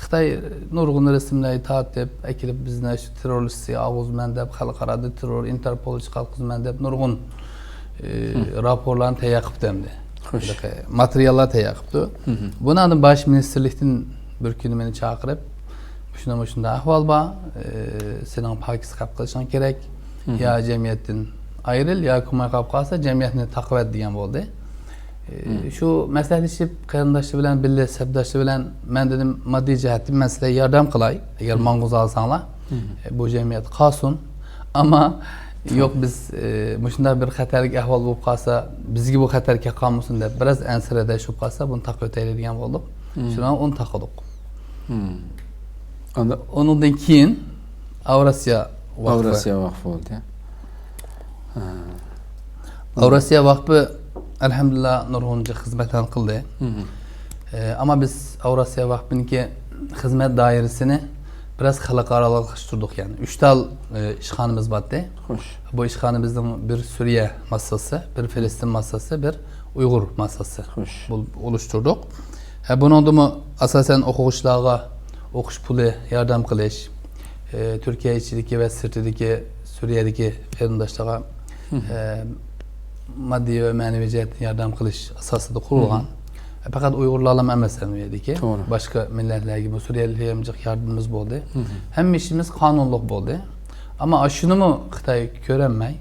خىتاي نۇرغۇن رەسىملەرنى تارتىپ ئەكېلىپ، بىزنى شۇ تېررورىست ئالغۇزىمەن دەپ، خەلقئارادا تېررور، ئىنتېرپولغا چىقارغۇزىمەن دەپ نۇرغۇن، ئى، راپورلارنى تەييار قىپتۇ ئەمدى. ماتېرىياللار تەييار قىپتۇ. بۇنى ئاندىن باش مىنىستىرلىكتىن بىر كۈنى مېنى چاقىرىپ، مۇشۇنداق، مۇشۇنداق ئەھۋال بار، ئى، سېنىڭ پاكىز قەپ قىلىشىڭ كېرەك. يا جەمئىيەتتىن ئايرىل، يا كۆمەي قاپ قالسا، جەمئىيەتنى تاقىۋەت دېگەن بولدى. ئى، شۇ مەسلىھەتلىشىپ، قېرىنداشلار بىلەن بىللە، سەپداشلار بىلەن مەن دېدىم، ماددىي جەھەتتىن مەن سىلەرگە ياردەم قىلاي، ئەگەر ماڭغۇزالىساڭلار، ئى، بۇ جەمئىيەت قالسۇن. ئەمما يوق، بىز، ئى، مۇشۇنداق بىر خەتەرلىك ئەھۋال بولۇپ قالسا، بىزگە بۇ خەتەر كەپ قالمىسۇن دەپ، بىراز ئەنسىرەدەش بولۇپ قالسا، بۇنى تاقىۋېتەيلى دېگەن بولدۇق. شۇنىڭ ئۇنى تاقىدۇق. ئۇنىڭدىن كېيىن ئاۋراسىيا ۋاقفى. ئاۋراسىيا ۋاقفى بولدى. ئاۋراسىيا ۋاقفى، ئەلھەمدۇلىللا، نۇرغۇنچە خىزمەتلەرنى قىلدى. ئە، ئەمما بىز ئاۋراسىيا ۋاقفىنىڭكى خىزمەت دائىرىسىنى بىراز خەلقئارالاشتۇردۇق، يەنى ئۈچ تال، ئە، ئىشخانىمىز بارتى. بۇ ئىشخانىمىزنىڭ بىر سۈرىيە ماسسىسى، بىر فىلىستىن ماسسىسى، بىر ئۇيغۇر ماسسىسى بولۇپ ئولۇشتۇردۇق. ھە، بۇنىڭدىمۇ ئاساسەن ئوقۇغۇچىلارغا ئوقۇش پۇلى ياردەم قىلىش، ئە، تۈركىيە ئىچىدىكى ۋە سىرتىدىكى سۈرىيەدىكى قېرىنداشلارغا، ئە، ماددىي ۋە مەنىۋى جەھەتتىن ياردەم قىلىش ئاساسىدا قۇرۇلغان. ئە، پەقەت ئۇيغۇرلارلا ئەمەس ئەمدى بۇ يەردىكى. باشقا مىللەتلەرگىمۇ، سۈرىيەلىكلەرگىمۇ جىق ياردىمىمىز بولدى. ھەممە ئىشىمىز قانۇنلۇق بولدى. ئەمما ئاشۇنىمۇ خىتاي كۆرەلمەي،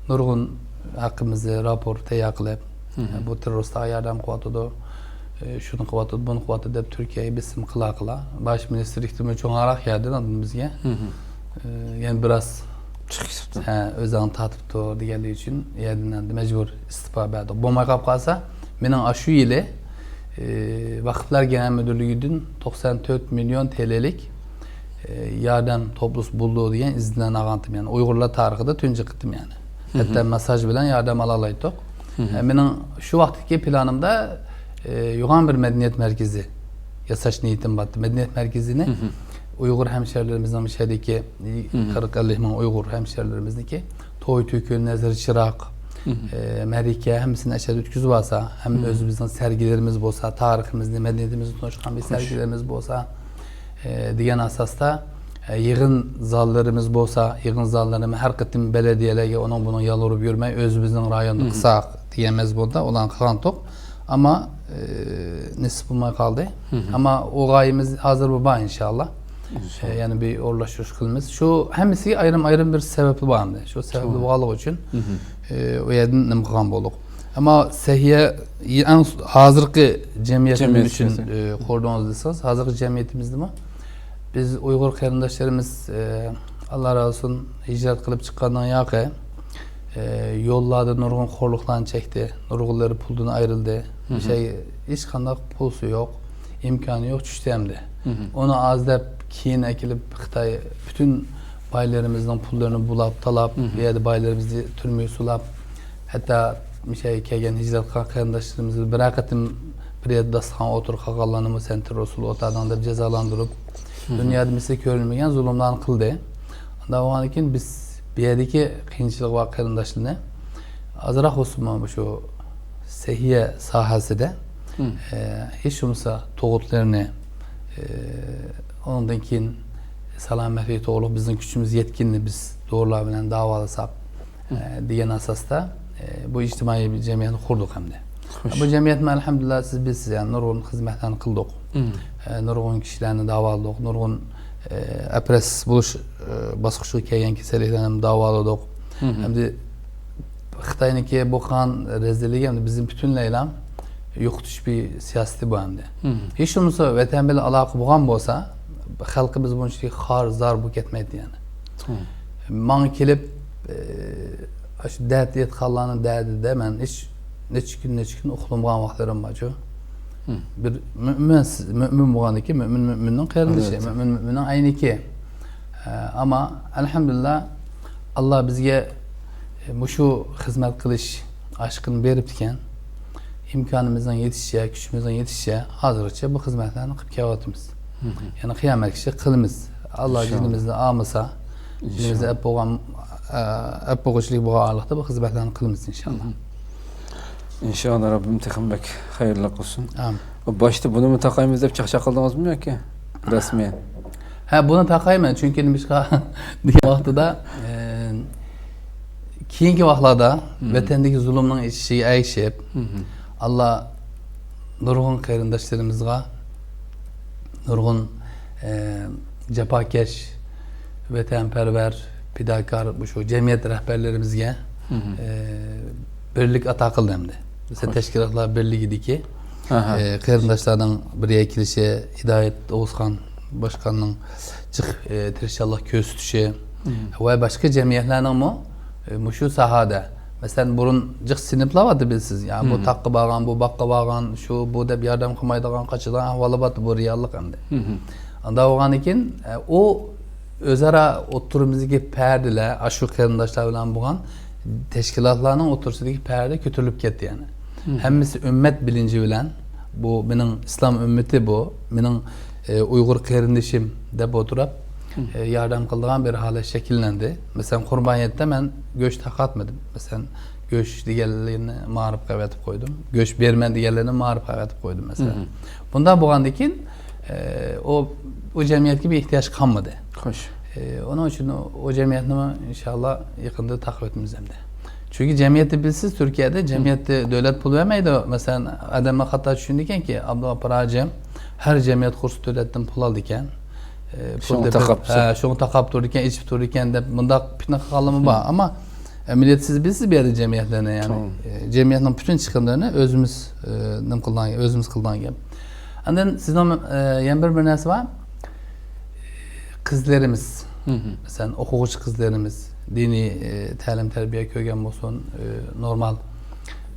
نۇرغۇن ھەققىمىزدە راپور تەييار قىلىپ، بۇ تېررورىستلارغا ياردەم قىلىۋاتىدۇ، ئى، شۇنى قىلىۋاتىدۇ، بۇنى قىلىۋاتىدۇ دەپ تۈركىيەگە بېسىم قىلا قىلا. باش مىنىستىرلىكتىنمۇ چوڭراق ياردەم ئالدى بىزگە. ئى، يەنە بىراز چىقىپ كېتىپتۇ. ھە، ئۆزۈڭنى تارتىپ تۇر دېگەنلىكى ئۈچۈن يەردىن ئەمدى مەجبۇر ئىستېپا بەردۇق. بولماي قاپ قالسا، مېنىڭ ئاشۇ يىلى، ئى، ۋەقىپلەر گېنەر مۇدىرلىكىدىن توقسان تۆت مىليون تېلېلىك، ئى، ياردەم توپلىسا بولىدۇ دېگەن ئىزىنلەرنى ئالغانتىم. يەنى ئۇيغۇرلار تارىخىدا تۇنجى قېتىم يەنى. ھەتتا ماسساژ بىلەن ياردەم ئالالايتتۇق. ھە، مېنىڭ شۇ ۋاقىتتىكى پىلانىمدا، ئى، يوغان بىر مەدەنىيەت مەركىزى ياساش نىيىتىم بارتى. مەدەنىيەت مەركىزىنى ئۇيغۇر ھەمشەھەرلىرىمىزنىڭ مۇشۇ يەردىكى قىرىق ئەللىك مىڭ ئۇيغۇر ھەمشەھەرلىرىمىزنىڭكى توي، تۆكۈن، نەزىر چىراغ، ئە، مەرىكە ھەممىسىنى ئەشەدە ئۆتكۈزۈۋالسا، ھەم ئۆزىمىزنىڭ سەرگىلىرىمىز بولسا، تارىخىمىزنى، مەدەنىيىتىمىزنى تونۇشقان بىر سەرگىلىرىمىز بولسا، ئە، دېگەن ئاساستا، ئە، يىغىن زاللىرىمىز بولسا، يىغىن زاللىرىنى ھەر قېتىم بەلەدىيەلەرگە ئۇنىڭ بۇنىڭ يالۋۇرۇپ يۈرمەي، ئۆزىمىزنىڭ رايونىدا قىلساق دېگەن مەزمۇندا ئۇلارنى قىلغانتۇق. ئەمما، ئە، نېسىپ بولماي قالدى. ئەمما ئۇ غايىمىز ھازىر بار، ئىنشاللا. ئە، يەنە بىر ئورۇنلاشتۇرۇش قىلىمىز. شۇ ھەممىسىگە ئايرىم-ئايرىم بىر سەۋەبلىرى بار ئەمدى. شۇ سەۋەبلىرى بارلىقى ئۈچۈن، ئە، ئۇ يەردىن نېمە قىلغان بولدۇق. ئەمما سەھىيە ئەڭ س-، ھازىرقى جەمئىيەت نېمە ئۈچۈن، ئە، قۇردىڭىز دېسىڭىز، ھازىرقى جەمئىيىتىمىزدىمۇ بىز ئۇيغۇر قېرىنداشلىرىمىز، ئە، ئاللا رازى بولسۇن، ھىجرەت قىلىپ چىققاندىن ياقى، ئە، يوللاردا نۇرغۇن خورلۇقلارنى چەكتى، نۇرغۇنلىرى پۇلدىن ئايرىلدى. شەي، ھېچقانداق پۇلسى يوق، ئىمكانى يوق، چۈشتى ئەمدى. ئۇنى ئاز دەپ كېيىن ئەكېلىپ خىتاي پۈتۈن بايلىرىمىزنىڭ پۇللىرىنى بۇلاپ، تالاپ، بۇ يەردە بايلىرىمىزنى تۈرمىگە سولاپ، ھەتتا مۇشۇ يەرگە كەلگەن ھىجرەت قىلغان قېرىنداشلىرىمىزنى بىرەر قېتىم بىر يەردە داستىخانغا ئولتۇرۇپ قالغانلارنىمۇ سەن تېررورچىلىق ئوتاقىڭ دەپ جازالاندۇرۇپ، دۇنيادا مىسلى كۆرۈلمىگەن زۇلۇملارنى قىلدى. ئانداق بولغاندىن كېيىن بىز بۇ يەردىكى قىيىنچىلىقى بار قېرىنداشلارنى ئازراق بولسىمۇ مۇشۇ سەھىيە ساھەسىدە، ئە، ھېچ بولمىسا تۇغۇتلىرىنى، ئە، ئۇنىڭدىن كېيىن سالامەتلىكى توغرۇلۇق بىزنىڭ كۈچىمىز يەتكىنىنى بىز دورىلار بىلەن داۋالىساق، ئە، دېگەن ئاساستا، ئە، بۇ ئىجتىمائىي بىر جەمئىيەتنى قۇردۇق ئەمدى. بۇ جەمئىيەتمۇ، ئەلھەمدۇلىللا، سىز بىلىسىز، يەنى نۇرغۇن خىزمەتلەرنى قىلدۇق. ئە، نۇرغۇن كىشىلەرنى داۋالىدۇق، نۇرغۇن، ئە، ئەپرەس بولۇش، ئە، باسقۇچىغا كەلگەن كېسەللىكلەرنى داۋالىدۇق. ئەمدى خىتاينىڭكى بۇ قىلغان رەزىللىكى ئەمدى بىزنى پۈتۈنلەيلا يوقىتىش بىر سىياسىتى بۇ ئەمدى. ھېچ بولمىسا ۋەتەن بىلەن ئالاقە بولغان بولسا، خەلقىمىز بۇنچىلىك خار-زار بولۇپ كەتمەيتتى يەنى. ماڭا كېلىپ، ئە، ئاشۇ دەرد ئېيتقانلارنىڭ دەردىدە مەن ھېچ نەچچە كۈن، نەچچە كۈن ئۇخلىمىغان ۋاقىتلىرىم بار شۇ. بىر مۆمىن، مۆمىن بولغاندىكى، مۆمىن مۆمىننىڭ قېرىندىشى، مۆمىن مۆمىننىڭ ئەينىكى. ئە، ئەمما، ئەلھەمدۇلىللا، ئاللا بىزگە، ئە، مۇشۇ خىزمەت قىلىش ئاشقىنى بېرىپتىكەن. ئىمكانىمىزنىڭ يېتىشىچە، كۈچىمىزنىڭ يېتىشىچە ھازىرغىچە بۇ خىزمەتلەرنى قىلىپ كېلىۋاتىمىز. يەنى قىيامەتكىچە قىلىمىز. ئاللا جېنىمىزنى ئالمىسا، جېنىمىزنى ئەپ بولغان، ئە، ئەپ بولغۇچىلىك بولغان ئارىلىقتا بۇ خىزمەتلەرنى قىلىمىز، ئىنشاللا. ئىنشاللا، رەببىم تېخىمۇ بەك خەيرلىك قىلسۇن. ئامىن. باشتا بۇنىمۇ تاقايمىز دەپ چاقچاق قىلدىڭىزمۇ ياكى رەسمىي؟ ھە، بۇنى تاقايمەن، چۈنكى نېمىشقا دېگەن ۋاقتىدا، ئە، كېيىنكى ۋاقىتلاردا ۋەتەندىكى زۇلۇمنىڭ ئېشىشىگە ئەگىشىپ، ئاللا نۇرغۇن قېرىنداشلىرىمىزغا، نۇرغۇن، ئە، جاپاكەش، ۋەتەنپەرۋەر، پىداكار مۇشۇ جەمئىيەت رەھبەرلىرىمىزگە، ئە، بىرلىك ئاتا قىلدى ئەمدى. مىسال، تەشكىلاتلار بىرلىكىدىكى، ئە، قېرىنداشلارنىڭ بىر يەرگە كېلىشى، ھىدايەت ئوغۇزخان باشقاننىڭ جىق، ئە، تىرىشچانلىق كۆرسىتىشى ۋە باشقا جەمئىيەتلەرنىڭمۇ، ئە، مۇشۇ ساھەدە، مەسىلەن، بۇرۇن جىق سىنىپلار بارتى، بىلىسىز، يا بۇ تاغقا بارغان، بۇ باغقا بارغان، شۇ، بۇ دەپ ياردەم قىلمايدىغان، قاچىدىغان ئەھۋاللار بارتى، بۇ رېئاللىق ئەمدى. ئانداق بولغاندىن كېيىن، ئە، ئۇ ئۆزئارا ئوتتۇرىمىزدىكى پەردىلەر، ئاشۇ قېرىنداشلار بىلەن بولغان تەشكىلاتلارنىڭ ئوتتۇرىسىدىكى پەردە كۆتۈرۈلۈپ كەتتى، يەنى. ھەممىسى ئۈممەت بىلىنچى بىلەن، بۇ مېنىڭ ئىسلام ئۈممىتى، بۇ مېنىڭ، ئە، ئۇيغۇر قېرىندىشىم دەپ ئولتۇرۇپ، ئە، ياردەم قىلىدىغان بىر ھالەت شەكىللەندى. مەسىلەن، قۇربانىيەتتە مەن گۆش تارقاتمىدىم. مەسىلەن، گۆش دېگەنلىرىنى مائارىپقا ئەۋەتىپ قويدۇم. گۆش بېرىمەن دېگەنلىرىنى مائارىپقا ئەۋەتىپ قويدۇم، مەسىلەن. بۇنداق بولغاندىن كېيىن، ئە، ئۇ، ئۇ جەمئىيەتكە بىر ئېھتىياج قالمىدى. خوش. ئە، ئۇنىڭ ئۈچۈن ئۇ، ئۇ جەمئىيەتنىمۇ ئىنشاللا يېقىندا تاقىۋېتىمىز ئەمدى. چۈنكى جەمئىيەتتە بىلىسىز، تۈركىيەدە جەمئىيەتتە دۆلەت پۇل بەرمەيدۇ. مەسىلەن، ئادەملەر خاتا چۈشىنىدىكەنكى، ئابدۇغاپپار ھاجىم ھەر جەمئىيەت قۇرسا دۆلەتتىن پۇل ئالىدىكەن. ئە، پۇل شۇڭا دەپ، تاقاپ، ھە، شۇڭا تاقاپ تۇرىدىكەن، ئىچىپ تۇرىدىكەن دەپ مۇنداق پىتنە قىلغانلارمۇ بار. ئەمما ئەمەلىيەتتە سىز بىلىسىز، بۇ يەردە جەمئىيەتلەرنى، يەنى، ئە، جەمئىيەتنىڭ پۈتۈن چىقىملىرىنى ئۆزىمىز، ئە، نېمە قىلغان، ئۆزىمىز قىلىدىغان گەپ. ئاندىن سىزنىڭ، ئە، يەنە بىر، بىر نەرسە بار. قىزلىرىمىز، مەسىلەن، ئوقۇغۇچى قىزلىرىمىز، دىنىي، ئى، تەلىم-تەربىيە كۆرگەن بولسۇن، ئى، نورمال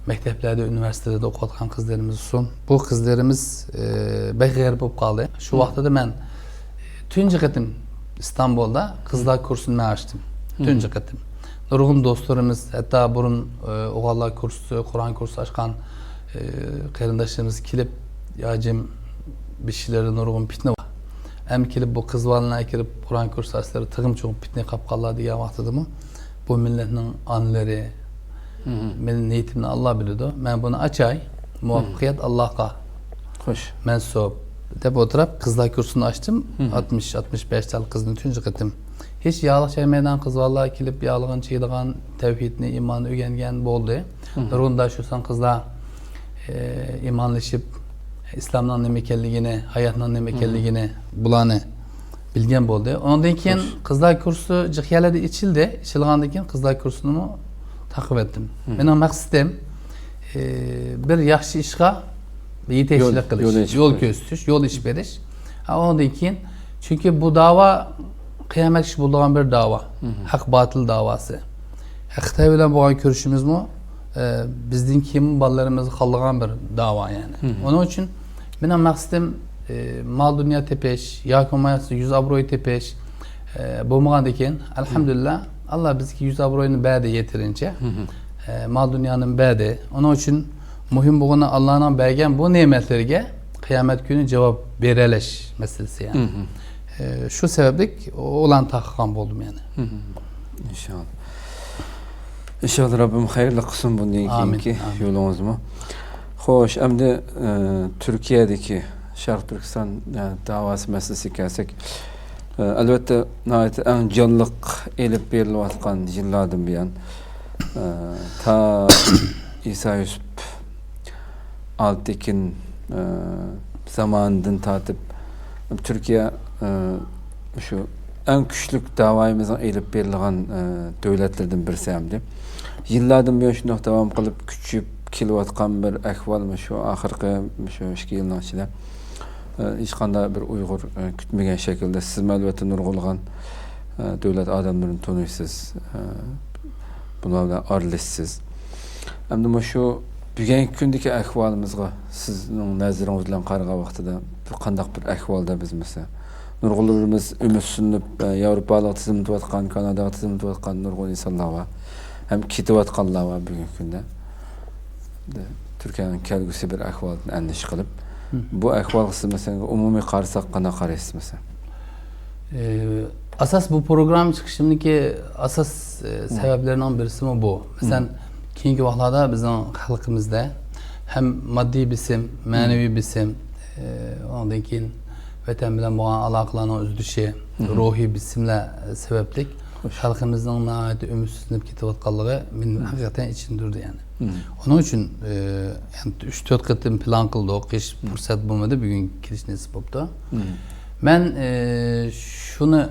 مەكتەپلەردە، ئۇنىۋېرسىتېتلەردە ئوقۇۋاتقان قىزلىرىمىز بولسۇن. بۇ قىزلىرىمىز، ئى، بەك غەرىب بولۇپ قالدى. شۇ ۋاقتىدا مەن، ئى، تۇنجى قېتىم ئىستانبۇلدا قىزلار كۇرسىنى مەن ئاچتىم. تۇنجى قېتىم. نۇرغۇن دوستلىرىمىز، ھەتتا بۇرۇن، ئى، ئوغۇللار كۇرسى، قۇرئان كۇرسى ئاچقان، ئى، قېرىنداشلىرىمىز كېلىپ، يا جىم، بىشلىرىدا نۇرغۇن پىتنە بار. ئەمما كېلىپ بۇ قىز بالىلار كىرىپ قۇرئان كۇرسى ئاچسىلەر تېخىمۇ چوڭ پىتنە قاپقانلار دېگەن ۋاقتىدىمۇ بۇ مىللەتنىڭ ئانىلىرى، مېنىڭ نىيىتىمنى ئاللا بىلىدۇ. مەن بۇنى ئاچاي، مۇۋەپپەقىيەت ئاللاغا خوش. مەنسۇپ دەپ ئولتۇرۇپ، قىزلار كۇرسىنى ئاچتىم. ئاتمىش، ئاتمىش بەش تال قىزنى تۇنجى قېتىم. ھېچ ياغلىق چەكمەيدىغان قىز بالىلار كېلىپ ياغلىغىنى چېكىدىغان، تەۋھىدنى، ئىماننى ئۆگەنگەن بولدى. نۇرغۇن داشۇسان قىزلار، ئى، ئىمانلىشىپ، ئىسلامنىڭ نېمە ئىكەنلىكىنى، ھاياتنىڭ نېمە ئىكەنلىكىنى، بۇلارنى بىلگەن بولدى. ئۇنىڭدىن كېيىن قىزلار كۇرسى جىق يەرلەردە ئېچىلدى. ئېچىلغاندىن كېيىن قىزلار كۇرسىنىمۇ تاقىۋەتتىم. مېنىڭ مەقسىتىم، ئى، بىر ياخشى ئىشقا يېتەكچىلىك قىلىش، يول كۆرسىتىش، يول ئېچىپ بېرىش. ھە، ئۇنىڭدىن كېيىن، چۈنكى بۇ داۋا قىيامەتكىچە بولىدىغان بىر داۋا. ھەق باتىل داۋاسى. خىتاي بىلەن بولغان كۆرۈشۈمىزمۇ، ئە، بىزدىن كېيىن بالىلىرىمىزغا قالىدىغان بىر داۋا، يەنى. ئۇنىڭ ئۈچۈن مېنىڭ مەقسىتىم، ئە، مال-دۇنيا تېپىش ياكى بولمىسا يۈز-ئابرۇي تېپىش، ئە، بولمىغاندىن كېيىن، ئەلھەمدۇلىللا، ئاللا بىزگە يۈز-ئابرۇينى بەردى يېتىرىنچە. ئە، مال-دۇنيانى بەردى. ئۇنىڭ ئۈچۈن مۇھىم بولغىنى ئاللانىڭ بەرگەن بۇ نېمەتلىرىگە قىيامەت كۈنى جاۋاب بېرەلەش مەسىلىسى، يەنى. ئە، شۇ سەۋەبلىك ئۇلارنى تاقىغان بولدۇم، يەنى. ئىنشاللا. ئىنشاللا رەببىم خەيرلىك قىلسۇن بۇندىن كېيىنكى يولىڭىزمۇ. خوش، ئەمدى، ئە، تۈركىيەدىكى شەرق تۈركىستان، ئە، داۋاسى مەسىلىسىگە كەلسەك، ئە، ئەلۋەتتە، ناھايىتى ئەڭ جانلىق ئېلىپ بېرىلىۋاتقان يىللاردىن بۇيان، ئە، تا ئىسا يۈسۈپ ئالتىكىن، ئە، زامانىدىن تارتىپ تۈركىيە، ئە، شۇ ئەڭ كۈچلۈك داۋايىمىزنىڭ ئېلىپ بېرىلغان، ئە، دۆلەتلىرىدىن بىرسى ئەمدى. يىللاردىن بۇيان شۇنداق داۋام قىلىپ كۈچىيىپ كېلىۋاتقان بىر ئەھۋال مۇشۇ ئاخىرقى مۇشۇ ئىككى يىلنىڭ ئىچىدە، ئە، ھېچقانداق بىر ئۇيغۇر، ئە، كۈتمىگەن شەكىلدە، سىزمۇ ئەلۋەتتە نۇرغۇنلىغان، ئە، دۆلەت ئادەملىرىنى تونۇيسىز، ئە، بۇلار بىلەن ئارىلىشىسىز. ئەمدى مۇشۇ بۈگۈنكى كۈندىكى ئەھۋالىمىزغا سىزنىڭ نەزىرىڭىز بىلەن قارىغان ۋاقتىدا بىر قانداق بىر ئەھۋالدا بىز مەسىلەن؟ نۇرغۇنلىرىمىز ئۈمىدسىزلىنىپ، ئە، ياۋروپالارغا تىزىملىتىۋاتقان، كاناداغا تىزىملىتىۋاتقان نۇرغۇن ئىنسانلار بار. ھەم كېتىۋاتقانلار بار بۈگۈنكى كۈندە. تۈركىيەنىڭ كەلگۈسى بىر ئەھۋالدىن ئەندىشە قىلىپ، بۇ ئەھۋالغا سىز مەسىلەن ئومۇمىي قارىساق قانداق قارايسىز مەسىلەن؟ ئى، ئاساس بۇ پروگرامما چىقىشىمدىكى ئاساس، ئى، سەۋەبلەرنىڭ بىرسىمۇ بۇ. مەسىلەن، كېيىنكى ۋاقىتلاردا بىزنىڭ خەلقىمىزدە ھەم ماددىي بېسىم، مەنىۋى بېسىم، ئى، ئۇنىڭدىن كېيىن ۋەتەن بىلەن بولغان ئالاقىلارنىڭ ئۈزۈلۈشى، روھىي بېسىملەر سەۋەبلىك خەلقىمىزنىڭ ناھايىتى ئۈمىدسىزلىنىپ كېتىۋاتقانلىقى مېنى ھەقىقەتەن ئېچىندۇردى، يەنى. ئۇنىڭ ئۈچۈن، ئى، يەنى ئۈچ تۆت قېتىم پىلان قىلدۇق، ھېچ پۇرسەت بولمىدى، بۈگۈن كېلىش نېسىپ بوپتۇ. مەن، ئى، شۇنى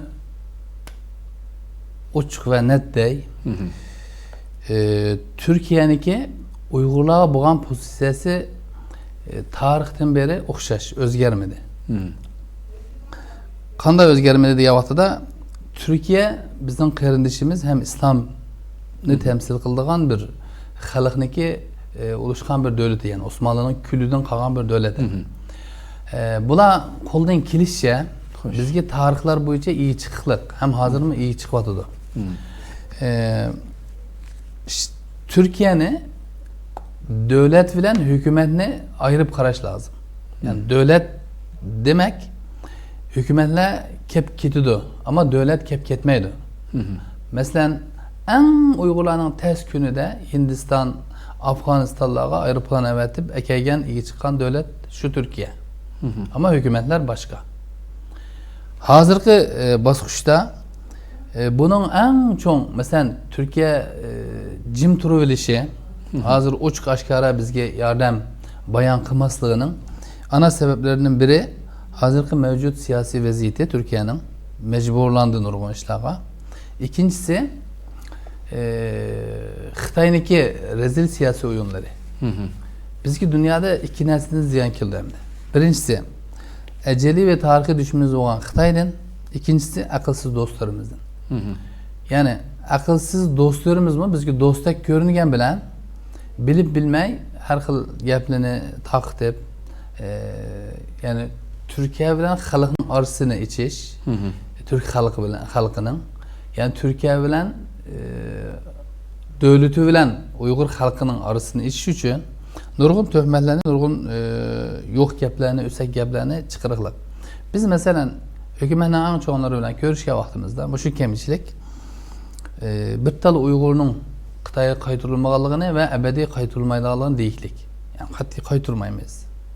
ئوچۇق ۋە نەت دەي، ئى، تۈركىيەنىڭكى ئۇيغۇرلارغا بولغان پوزىتسىيەسى، ئى، تارىختىن بېرى ئوخشاش، ئۆزگەرمىدى. قانداق ئۆزگەرمىدى دېگەن ۋاقتىدا، تۈركىيە بىزنىڭ قېرىندىشىمىز ھەم ئىسلامنى تەمسىل قىلىدىغان بىر خەلقنىڭكى، ئى، ئۇلۇشقان بىر دۆلىتى، يەنى ئوسمانلىنىڭ كۈلىدىن قالغان بىر دۆلەت. ئى، بۇلار قولدىن كېلىشىچە بىزگە تارىخلار بويىچە ئىگە چىقىقلىق ھەم ھازىرمۇ ئىگە چىقىۋاتىدۇ. ئى، ش-، تۈركىيەنى دۆلەت بىلەن ھۆكۈمەتنى ئايرىپ قاراش لازىم. يەنى دۆلەت دېمەك، ھۆكۈمەتلەر كەپ كېتىدۇ، ئەمما دۆلەت كەپ كەتمەيدۇ. مەسىلەن، ئەڭ ئۇيغۇرلارنىڭ تەس كۈنىدە ھىندىستان، ئافغانىستانلارغا ئايروپىلان ئەۋەتىپ ئەكەلگەن، ئىگە چىققان دۆلەت شۇ تۈركىيە. ئەمما ھۆكۈمەتلەر باشقا. ھازىرقى، ئى، باسقۇچتا، ئى، بۇنىڭ ئەڭ چوڭ، مەسىلەن، تۈركىيە، ئى، جىم تۇرۇۋېلىشى، ھازىر ئوچۇق ئاشكارا بىزگە ياردەم بايان قىلماسلىقىنىڭ ئانا سەۋەبلىرىنىڭ بىرى ھازىرقى مەۋجۇت سىياسىي ۋەزىيىتى تۈركىيەنىڭ مەجبۇرلاندى نۇرغۇن ئىشلارغا. ئىككىنچىسى، ئى، خىتاينىڭكى رەزىل سىياسىي ئويۇنلىرى. بىزگە دۇنيادا ئىككى نەرسىدىن زىيان كېلىدۇ ئەمدى. بىرىنچىسى، ئەجەلىي ۋە تارىخىي دۈشمىنىمىز بولغان خىتايدىن، ئىككىنچىسى، ئەقىلسىز دوستلىرىمىزدىن. يەنى، ئەقىلسىز دوستلىرىمىزمۇ بىزگە دوستتەك كۆرۈنگەن بىلەن، بىلىپ بىلمەي ھەر خىل گەپلىرىنى تارقىتىپ، ئە، يەنى تۈركىيە بىلەن خەلقنىڭ ئارىسىنى ئېچىش، مھم. تۈرك خەلقى بىلەن، خەلقىنىڭ، يەنى تۈركىيە بىلەن، ئە، دۆلىتى بىلەن ئۇيغۇر خەلقىنىڭ ئارىسىنى ئېچىش ئۈچۈن نۇرغۇن تۆھمەتلەرنى، نۇرغۇن، ئە، يوق گەپلەرنى، ئۆسەك گەپلەرنى چىقىرىقلىق. بىز، مەسىلەن، ھۆكۈمەتنىڭ ئەڭ چوڭلىرى بىلەن كۆرۈشكەن ۋاقتىمىزدا مۇشۇ كەمچىلىك، ئى، بىر تال ئۇيغۇرنىڭ خىتايغا قايتۇرۇلمىغانلىقىنى ۋە ئەبەدىي قايتۇرۇلمايدىغانلىقىنى دېيىكلىك. يەنى قەتئىي قايتۇرمايمىز.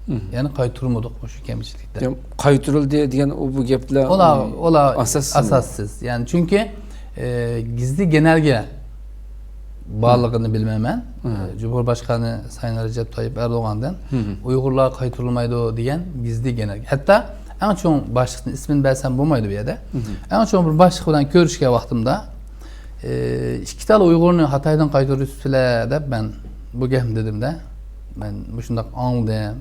مھم. يەنى قايتۇرمىدۇق مۇشۇ كەمچىلىكتە. يا، قايتۇرۇلدى دېگەن ئۇ بۇ گەپلەر، ئۇلار، ئۇلار ئاساسسىز. ئاساسسىز. يەنى چۈنكى، ئى، گىزلىك گېنەرگە بارلىقىنى بىلمەيمەن. مھم. ئى، جۇمھۇر باشقانى سايىن رەجەپ تايىپ ئەردوغاندىن مھم. ئۇيغۇرلار قايتۇرۇلمايدۇ دېگەن گىزلىك گېنەرگە. ھەتتا ئەڭ چوڭ باشلىقنىڭ ئىسمىنى بەرسەم بولمايدۇ بۇ يەردە. مھم. ئەڭ چوڭ بىر باشلىق بىلەن كۆرۈشكەن ۋاقتىمدا، ئى، ئىككى تال ئۇيغۇرنى خىتايدىن قايتۇرۇۋېتىپسىلەر دەپ مەن بۇ گەپنى دېدىمدە. مەن مۇشۇنداق ئاڭلىدىم.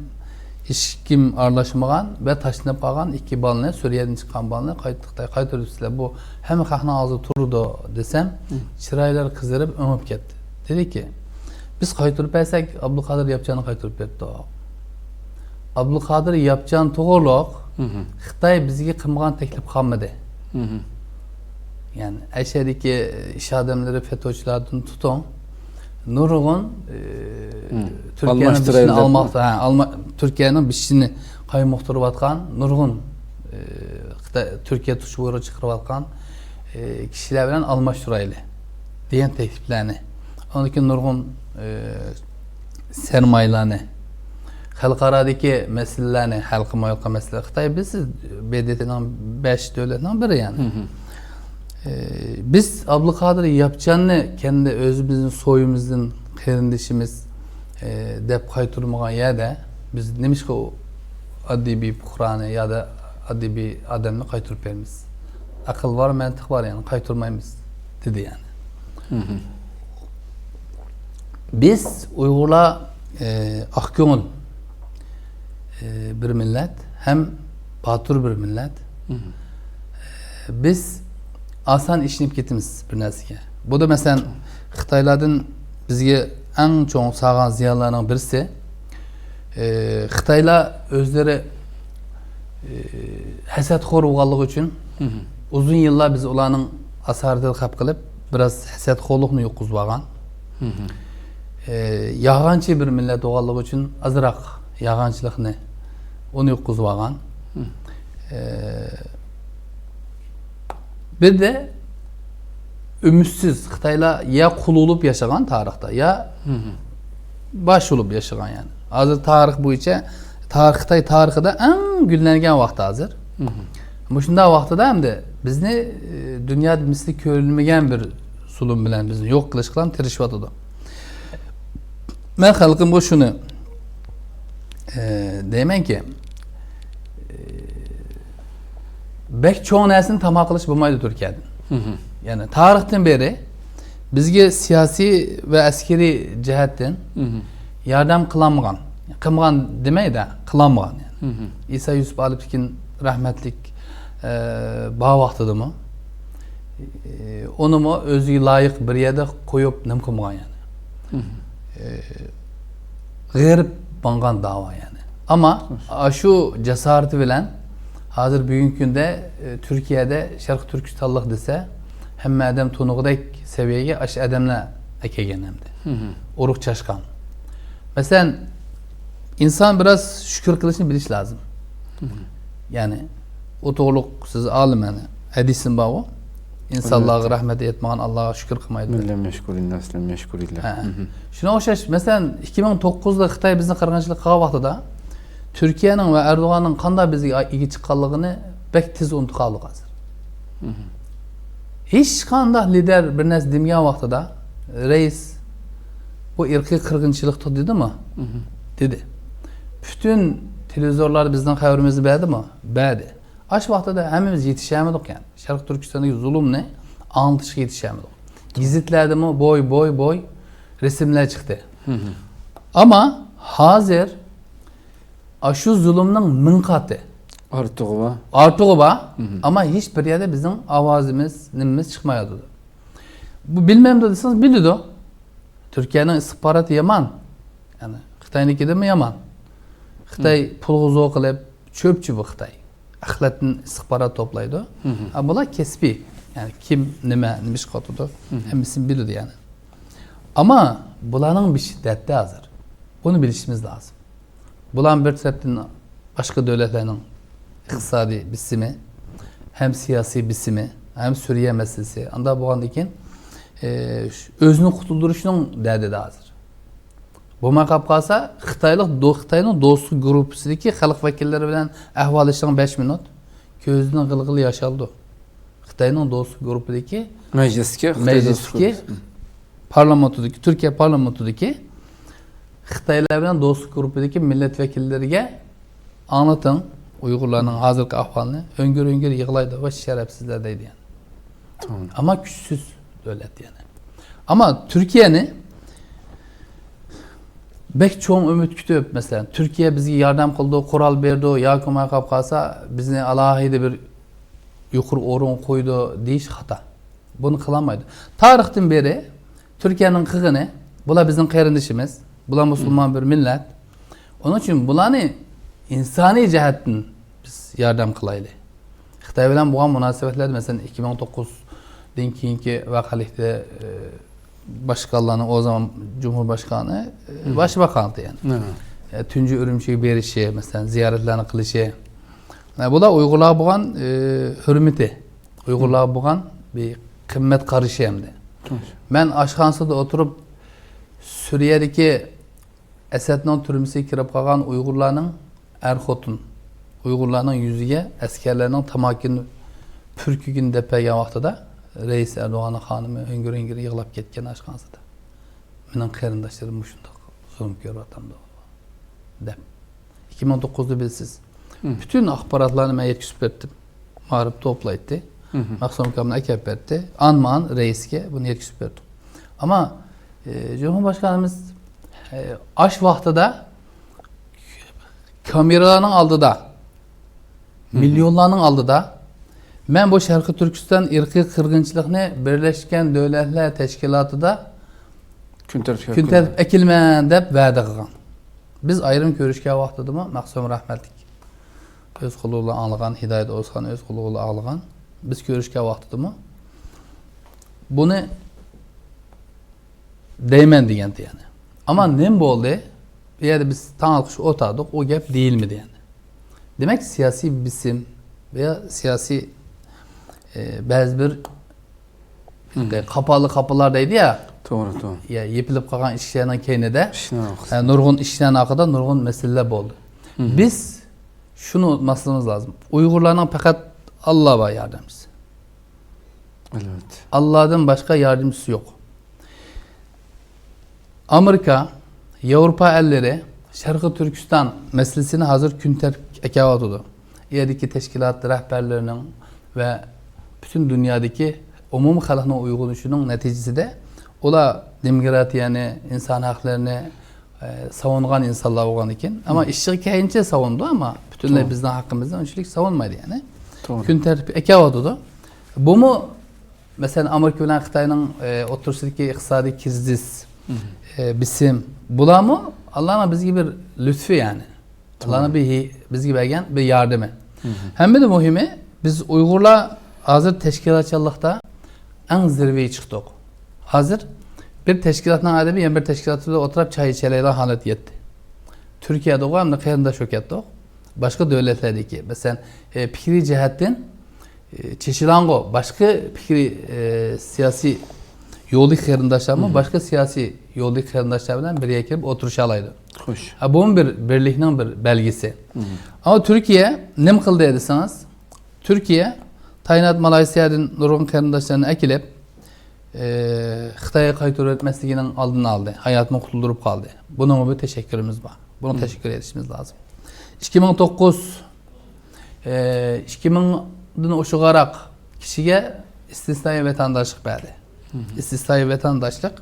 ھېچكىم ئارىلاشمىغان ۋە تاشلىنىپ قالغان ئىككى بالىنى، سۈرىيەدىن چىققان بالىنى قايت-، خىتاي قايتۇرۇۋېتىپسىلەر. بۇ ھەممە خەقنىڭ ئاغزىدا تۇرىدۇ دېسەم، مم. چىرايلىرى قىزىرىپ ئۆڭۈپ كەتتى. دېدىكى، بىز قايتۇرۇپ بەرسەك، ئابدۇقادىر ياپچاننى قايتۇرۇپ بېرىپتۇ. ئابدۇقادىر ياپچان توغرۇلۇق مم. خىتاي بىزگە قىلمىغان تەكلىپ قالمىدى. مم. يەنى ئەشەدىكى ئىش ئادەملىرى، فېتوچىلاردىن تۇتۇڭ، نۇرغۇن، ئى، مم. تۈركىيەنىڭ بېشىنى ئالماقتا، ھە، ئالما-، تۈركىيەنىڭ بېشىنى قايمۇقتۇرۇۋاتقان نۇرغۇن، ئى، خىتاي، تۈركىيە تۇش بۇيرۇقى چىقىرىۋاتقان، ئى، كىشىلەر بىلەن ئالماشتۇرايلى دېگەن تەكلىپلەرنى، ئاندىن كېيىن نۇرغۇن، ئى، سەرمايىلەرنى، خەلقئارادىكى مەسىلىلەرنى ھەل قىلمايۋاتقان مەسىلە. خىتاي بىز ب د ت نىڭ بەش دۆلەتنىڭ بىرى يەنى. مم. ئى، بىز ئابدۇقادىر ياپچاننى كەندى ئۆزىمىزنىڭ سويىمىزدىن قېرىندىشىمىز، ئى، دەپ قايتۇرمىغان يەردە بىز نېمىشقا ئۇ ئاددىي بىر پۇقرانى يادا ئاددىي بىر ئادەمنى قايتۇرۇپ بېرىمىز؟ ئەقىل بار، مەنتىق بار، يەنى قايتۇرمايمىز، دېدى يەنى. مم. بىز ئۇيغۇرلار، ئى، ئاق كۆڭۈل، ئى، بىر مىللەت ھەم باتۇر بىر مىللەت. مم. ئى، بىز ئاسان ئىشىنىپ كېتىمىز بىر نەرسىگە. بۇ دا، مەسىلەن، خىتايلاردىن بىزگە ئەڭ چوڭ سالغان زىيانلارنىڭ بىرسى، ئى، خىتايلار ئۆزلىرى، ئى، ھەسەتخور بولغانلىقى ئۈچۈن مم. ئۇزۇن يىللار بىز ئۇلارنىڭ ئاسارىتىدە خەپ قىلىپ، بىراز ھەسەتخورلۇقنى يوققۇزۇۋالغان. مم. ئى، يالغانچى بىر مىللەت بولغانلىقى ئۈچۈن ئازراق يالغانچىلىقنى ئۇنى يوققۇزۇۋالغان. مم. ئى، بىر دە ئۈمىدسىز خىتايلار يا قۇل بولۇپ ياشىغان تارىختا، يا مم. باش بولۇپ ياشىغان يەنى. ھازىر تارىخ بويىچە تارىخ، خىتاي تارىخىدا ئەڭ گۈللەنگەن ۋاقتى ھازىر. مم. مۇشۇنداق ۋاقتىدا ئەمدى بىزنى، ئى، دۇنيادا مىسلى كۆرۈلمىگەن بىر زۇلۇم بىلەن بىزنى يوق قىلىشقا تىرىشىۋاتىدۇ. مەن خەلقىمگە شۇنى، ئى، دەيمەنكى، ئى، بەك چوڭ نەرسىنى تاما قىلىش بولمايدۇ تۈركىيەدىن. مم. يەنى تارىختىن بېرى بىزگە سىياسىي ۋە ئەسكىرىي جەھەتتىن مم. ياردەم قىلالمىغان، قىلمىغان دېمەي-دە، قىلالمىغان. يەنى. مم. ئىسا يۈسۈپ ئالپتېكىن رەھمەتلىك، ئە، بار ۋاقتىدىمۇ، ئە، ئۇنىمۇ ئۆزىگە لايىق بىر يەردە قويۇپ نېمە قىلمىغان يەنى. مم. ئە، غېرىب ماڭغان داۋا يەنى. ئەمما ئاشۇ جاسارىتى بىلەن ھازىر بۈگۈنكى كۈندە، ئە، تۈركىيەدە شەرقىي تۈركىستانلىق دېسە، ھەممە ئادەم تونۇغۇدەك سەۋىيەگە ئاشۇ ئادەملەر ئەكەلگەن ئەمدى. مم. ئۇرۇق چاچقان. مەسىلەن، ئىنسان بىراز شۈكۈر قىلىشنى بىلىش لازىم. مم. يەنى، ئۇ توغرۇلۇق سىز ئالىم، يەنى، ھەدىسىم بارغۇ. ئىنسانلارغا ئەلۋەتتە. رەھمەت ئېيتمىغان ئاللاغا شۈكۈر قىلمايدۇ. مەن لەم يەشكۇرىن ناس لەم يەشكۇرىللا. ھە. مم. شۇنىڭغا ئوخشاش، مەسىلەن، ئىككى مىڭ توققۇزدا خىتاي بىزنى قىرغىنچىلىق قىلغان ۋاقتىدا، تۈركىيەنىڭ ۋە ئەردوغاننىڭ قانداق بىزگە ئىگە چىققانلىقىنى بەك تېز ئۇنتۇپ قالدۇق ھازىر. مم. ھېچقانداق لىدەر بىر نەرسە دېمىگەن ۋاقتىدا، رەئىس، بۇ ئىرقىي قىرغىنچىلىقتۇر دېدىمۇ؟ مم. دېدى. پۈتۈن تېلېۋىزورلار بىزنىڭ خەۋىرىمىزنى بەردىمۇ؟ بەردى. ئاشۇ ۋاقتىدا ھەممىمىز يېتىشەلمىدۇق يەنى. شەرقىي تۈركىستاندىكى زۇلۇمنى ئاڭلىتىشقا يېتىشەلمىدۇق. گېزىتلەردىمۇ بوي، بوي، بوي رەسىملەر چىقتى. مم. ئەمما ھازىر ئاشۇ زۇلۇمنىڭ مىڭ قاتى ئارتۇقى بار. ئارتۇقى بار. مم. ئەمما ھېچ بىر يەردە بىزنىڭ ئاۋازىمىز، نېمىمىز چىقمايۋاتىدۇ. بۇ بىلمەمدۇ دېسىڭىز، بىلىدۇ. تۈركىيەنىڭ ئىستىخباراتى يامان. يەنى خىتاينىڭكىدىنمۇ يامان. خىتاي پۇلغا زور قىلىپ، چۆپچى بۇ خىتاي. ئەخلەتتىن ئىستىخبارات توپلايدۇ. ھە، بۇلار كەسپىي. يەنى كىم نېمە، نېمە ئىش قىلىۋاتىدۇ، ھەممىسىنى بىلىدۇ يەنى. ئەمما بۇلارنىڭ بېشى دەردتە ھازىر. بۇنى بىلىشىمىز لازىم. بۇلار بىر تەرەپتىن باشقا دۆلەتلەرنىڭ ئىقتىسادىي بېسىمى، ھەم سىياسىي بېسىمى، ھەم سۈرىيە مەسىلىسى. ئانداق بولغاندىن كېيىن، ئۆزىنى قۇتۇلدۇرۇشنىڭ دەردىدە ھازىر. بولماي قاپ قالسا، خىتايلىق دو-، خىتاينىڭ دوستلۇق گۇرۇپپىسىدىكى خەلق ۋەكىللىرى بىلەن ئەھۋاللىشىڭ بەش مىنۇت، كۆزىدىن غىل-غىل ياش ئالىدۇ. خىتاينىڭ دوستلۇق گۇرۇپپىدىكى مەجلىسكە، خىتاي دوستلۇق مەجلىسكە، گۇرۇپپىسى. پارلامېنتىدىكى، تۈركىيە پارلامېنتىدىكى خىتايلار بىلەن دوستلۇق گۇرۇپپىدىكى مىللەت ۋەكىللىرىگە ئاڭلىتىڭ ئۇيغۇرلارنىڭ ھازىرقى ئەھۋالىنى. ھۆڭگۈر-ھۆڭگۈر يىغلايدۇ، ۋاي شەرەپسىزلەر دەيدۇ يەنى. توغرا. ئەمما كۈچسىز دۆلەت يەنى. ئەمما تۈركىيەنى بەك چوڭ ئۈمىد كۈتۈپ، مەسىلەن، تۈركىيە بىزگە ياردەم قىلىدۇ، قورال بېرىدۇ، ياكى بولماي قاپ قالسا، بىزنى ئالاھىدە بىر يۇقىرى ئورۇنغا قويىدۇ دېيىش خاتا. بۇنى قىلالمايدۇ. تارىختىن بېرى تۈركىيەنىڭ قىلغىنى، بۇلار بىزنىڭ قېرىندىشىمىز، بۇلار مۇسۇلمان بىر مىللەت. ئۇنىڭ ئۈچۈن بۇلارنى ئىنسانىي جەھەتتىن بىز ياردەم قىلايلى. خىتاي بىلەن بولغان مۇناسىۋەتلەردە، مەسىلەن، ئىككى مىڭ توققۇزدىن كېيىنكى ۋەقەلىكتە، ئى، باشقانلارنىڭ، ئۇ زامان جۇمھۇر باشقانى، ئى، باشباشقان يەنى. ئى، تۇنجى ئۈرۈمچىگە بېرىشى، مەسىلەن، زىيارەتلەرنى قىلىشى. ئە، بۇلار ئۇيغۇرلارغا بولغان، ئى، ھۆرمىتى، ئۇيغۇرلارغا بولغان بىر قىممەت قارىشى ھەمدە. مەن ئاشخانىسىدا ئولتۇرۇپ، سۈرىيەدىكى ئەسەدنىڭ تۈرمىسىگە كىرىپ قالغان ئۇيغۇرلارنىڭ ئەر-خوتۇن، ئۇيغۇرلارنىڭ يۈزىگە ئەسكەرلەرنىڭ تاماكىنى پۈركۈگىنى دەپ بەرگەن ۋاقتىدا، رەئىس ئەردوغاننىڭ خانىمى ھۆڭگۈر-ھۆڭگۈر يىغلاپ كەتكەن ئاشخانىسىدا. مېنىڭ قېرىنداشلىرىم مۇشۇنداق زۇلۇم كۆرۈۋاتامدۇ، دەپ. ئىككى مىڭ توققۇزدا بىلسىز. مم. پۈتۈن ئاخباراتلارنى مەن يەتكۈزۈپ بەردىم. مائارىپ توپلايتتى. مم. مەخسۇم ئاكامنى ئەكەپ بەردى. ئانمۇئان رەئىسكە بۇنى يەتكۈزۈپ بەردۇق. ئەمما، ئى، جۇمھۇر باشقانىمىز، ئى، ئاش ۋاقتىدا كامېرالارنىڭ ئالدىدا، مم. مىليونلارنىڭ ئالدىدا، مەن بۇ شەرقىي تۈركىستان ئىرقىي قىرغىنچىلىقنى بىرلەشكەن دۆلەتلەر تەشكىلاتىدا كۈن تەرتىپكە كۈن تەرتىپكە ئەكىلىمەن دەپ ۋەدە قىلغان. بىز ئايرىم كۆرۈشكەن ۋاقتىدىمۇ، مەخسۇم رەھمەتلىك ئۆز قۇلىقى بىلەن ئاڭلىغان، ھىدايەت ئوزخان ئۆز قۇلىقى بىلەن ئاڭلىغان. بىز كۆرۈشكەن ۋاقتىدىمۇ بۇنى دەيمەن دېگەنتى يەنى. ئەمما نېمە بولدى؟ بۇ يەردە بىز تاڭ ئالقىشى ئولتۇردۇق، ئۇ گەپ دېيىلمىدى يەنى. دېمەك، سىياسىي بېسىم ۋە سىياسىي، ئى، بەزى بىر قاپاللىق قاپىلار دەيدۇ يا. توغرا، توغرا. يا، يېپىلىپ قالغان ئىشىكلەرنىڭ كەينىدە، ئە، نۇرغۇن ئىشلارنىڭ ئارقىدا نۇرغۇن مەسىلىلەر بولدى. بىز شۇنى ئۇنتۇماسلىقىمىز لازىم. ئۇيغۇرلارنىڭ پەقەت ئاللا بار ياردەمچىسى. ئەلۋەتتە. ئاللادىن باشقا ياردەمچىسى يوق. ئامېرىكا، ياۋروپا ئەللىرى شەرقىي تۈركىستان مەسىلىسىنى ھازىر كۈن تەرتىپكە ئەكەۋاتىدۇ. ئۇ يەردىكى تەشكىلات رەھبەرلىرىنىڭ ۋە پۈتۈن دۇنيادىكى ئومۇمىي خەلقنىڭ ئويغىنىشىنىڭ نەتىجىسىدە ئۇلار دېموكراتىيەنى، ئىنسان ھەقلىرىنى، ئە، ساۋۇنغان ئىنسانلار بولغاندىكىن، ئەمما ئىشىغا كەلگىنىچە ساۋۇنىدۇ، ئەمما پۈتۈنلەي بىزنىڭ ھەققىمىزنى ئۇنچىلىك ساۋۇنمايدۇ يەنى. كۈن تەرتىپكە ئەكەۋاتىدۇ. بۇمۇ، مەسىلەن، ئامېرىكا بىلەن خىتاينىڭ، ئە، ئوتتۇرىسىدىكى ئىقتىسادىي كىرىزىس، ئە، بېسىم، بۇلارمۇ ئاللانىڭ بىزگە بىر لۇتفى يەنى. ئاللانىڭ بىر ھې-، بىزگە بەرگەن بىر ياردىمى. ھەممىدىن مۇھىمى، بىز ئۇيغۇرلار ھازىر تەشكىلاتچانلىقتا ئەڭ زىرۋىگە چىقتۇق. ھازىر بىر تەشكىلاتنىڭ ئادىمى يەنە بىر تەشكىلات بىلەن ئولتۇرۇپ چاي ئىچەلەيدىغان ھالەتكە يەتتى. تۈركىيەدىغۇ ئەمدى قېرىنداش بولۇپ كەتتۇق. باشقا دۆلەتلەردىكى، مەسىلەن، ئە، پىكرىي جەھەتتىن، ئە، چېچىلاڭغۇ، باشقا پىكرىي، ئە، سىياسىي يولدىكى قېرىنداشلارمۇ باشقا سىياسىي يولدىكى قېرىنداشلار بىلەن بىر يەرگە كېلىپ ئولتۇرۇشالايدۇ. خوش. ھە، بۇمۇ بىر بىرلىكنىڭ بىر بەلگىسى. ئەمما تۈركىيە نېمە قىلدى دېسىڭىز، تۈركىيە تايلاند، مالايسىيادىن نۇرغۇن قېرىنداشلارنى ئەكېلىپ، ئى، خىتايغا قايتۇرۇۋەتمەسلىكىنىڭ ئالدىنى ئالدى، ھاياتىنى قۇتۇلدۇرۇپ قالدى. بۇنىڭغا بىر تەشەككۈرىمىز بار. بۇنىڭغا تەشەككۈر ئېيتىشىمىز لازىم. ئىككى مىڭ توققۇز، ئى، ئىككى مىڭدىن ئوشۇقراق كىشىگە ئىستىسنائىي ۋەتەنداشلىق بەردى. ئىستىسنائىي ۋەتەنداشلىق،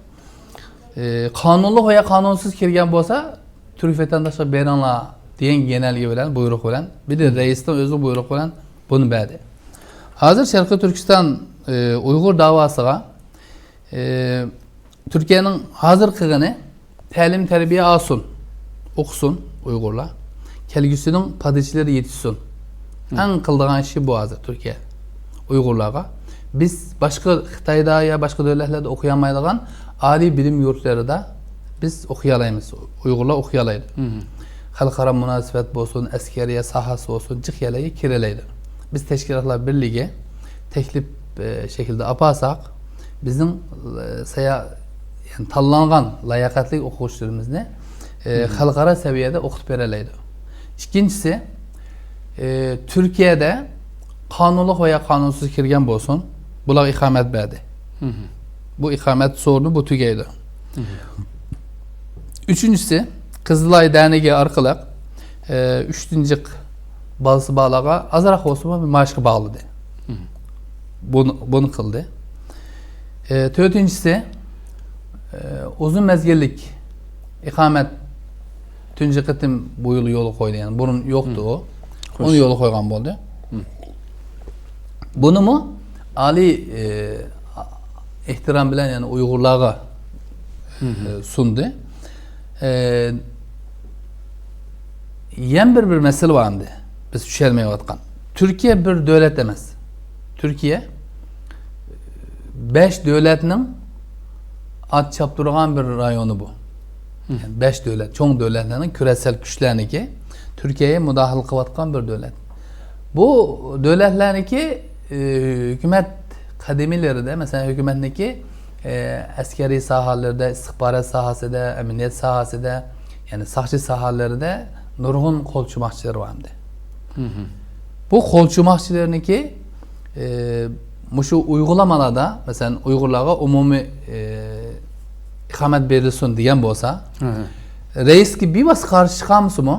ئى، قانۇنلۇق ۋە قانۇنسىز كىرگەن بولسا، تۈرك ۋەتەنداشلىقى بېرىڭلار دېگەن گېنەلگە بىلەن، بۇيرۇق بىلەن، بىر دە رەئىسنىڭ ئۆزىنىڭ بۇيرۇقى بىلەن بۇنى بەردى. ھازىر شەرقىي تۈركىستان، ئى، ئۇيغۇر داۋاسىغا، ئى، تۈركىيەنىڭ ھازىر قىلغىنى تەلىم تەربىيە ئالسۇن، ئوقۇسۇن ئۇيغۇرلار. كەلگۈسىنىڭ پادىچىلىرى يېتىشسۇن. ئەڭ قىلىدىغان ئىشى بۇ ھازىر تۈركىيە ئۇيغۇرلارغا. بىز باشقا خىتايدا يا باشقا دۆلەتلەردە ئوقۇيالمايدىغان ئالىي بىلىم يۇرتلىرىدا بىز ئوقۇيالايمىز. ئۇيغۇرلار ئوقۇيالايدۇ. خەلقئارا مۇناسىۋەت بولسۇن، ئەسكەرىيە ساھەسى بولسۇن، جىق يەرلەرگە كىرەلەيدۇ. بىز تەشكىلاتلار بىرلىكى تەكلىپ، ئە، شەكلىدە ئاپارساق، بىزنىڭ، ئە، سايا-، يەنى تاللانغان لاياقەتلىك ئوقۇغۇچىلىرىمىزنى، ئە، خەلقئارا سەۋىيەدە ئوقۇتۇپ بېرەلەيدۇ. ئىككىنچىسى، ئە، تۈركىيەدە قانۇنلۇق ۋە يا قانۇنسىز كىرگەن بولسۇن، بۇلارغا ئىقامەت بەردى. بۇ ئىقامەت سورۇنى بۇ تۈگەيدۇ. ئۈچىنچىسى، قىزىلاي دەرنىكى ئارقىلىق، ئە، ئۈچ تۇنجۇق بالىسى بارلارغا ئازراق بولسىمۇ بىر مائاشقا باغلىدى. بۇنى، بۇنى قىلدى. ئە، تۆتىنچىسى، ئە، ئۇزۇن مەزگىللىك ئىقامەت تۇنجى قېتىم بۇ يىل يولغا قويدى. يەنى بۇرۇن يوقتى ئۇ. ئۇنى يولغا قويغان بولدى. بۇنىمۇ ئالىي، ئە، ئېھتىرام بىلەن، يەنى ئۇيغۇرلارغا، ئە، سۇندى. ئە، يەنە بىر، بىر مەسىلە بار ئەمدى. بىز چۈشەنمەيۋاتقان. تۈركىيە بىر دۆلەت ئەمەس. تۈركىيە بەش دۆلەتنىڭ ئات چاپتۇرغان بىر رايونى بۇ. يەنى بەش دۆلەت، چوڭ دۆلەتلەرنىڭ، كۈرەشچان كۈچلەرنىڭكى تۈركىيەگە مۇداخىلە قىلىۋاتقان بىر دۆلەت. بۇ دۆلەتلەرنىڭكى، ئى، ھۆكۈمەت قەدىمىيلىرىدە، مەسىلەن، ھۆكۈمەتنىڭكى، ئى، ئەسكەرىي ساھەلىرىدە، ئىستىخبارات ساھەسىدە، ئەمەلىيەت ساھەسىدە، يەنى ساقچى ساھەلىرىدە نۇرغۇن قول چوماقچىلىرى بار ئەمدى. بۇ قول چوماقچىلىرىنىڭكى، ئى، مۇشۇ ئۇيغۇرلارمانلاردا، مەسىلەن، ئۇيغۇرلارغا ئومۇمىي، ئى، ئىقامەت بېرىلسۇن دېگەن بولسا، رەئىسكە بىۋاسىتە قارشى چىقالمىسىمۇ،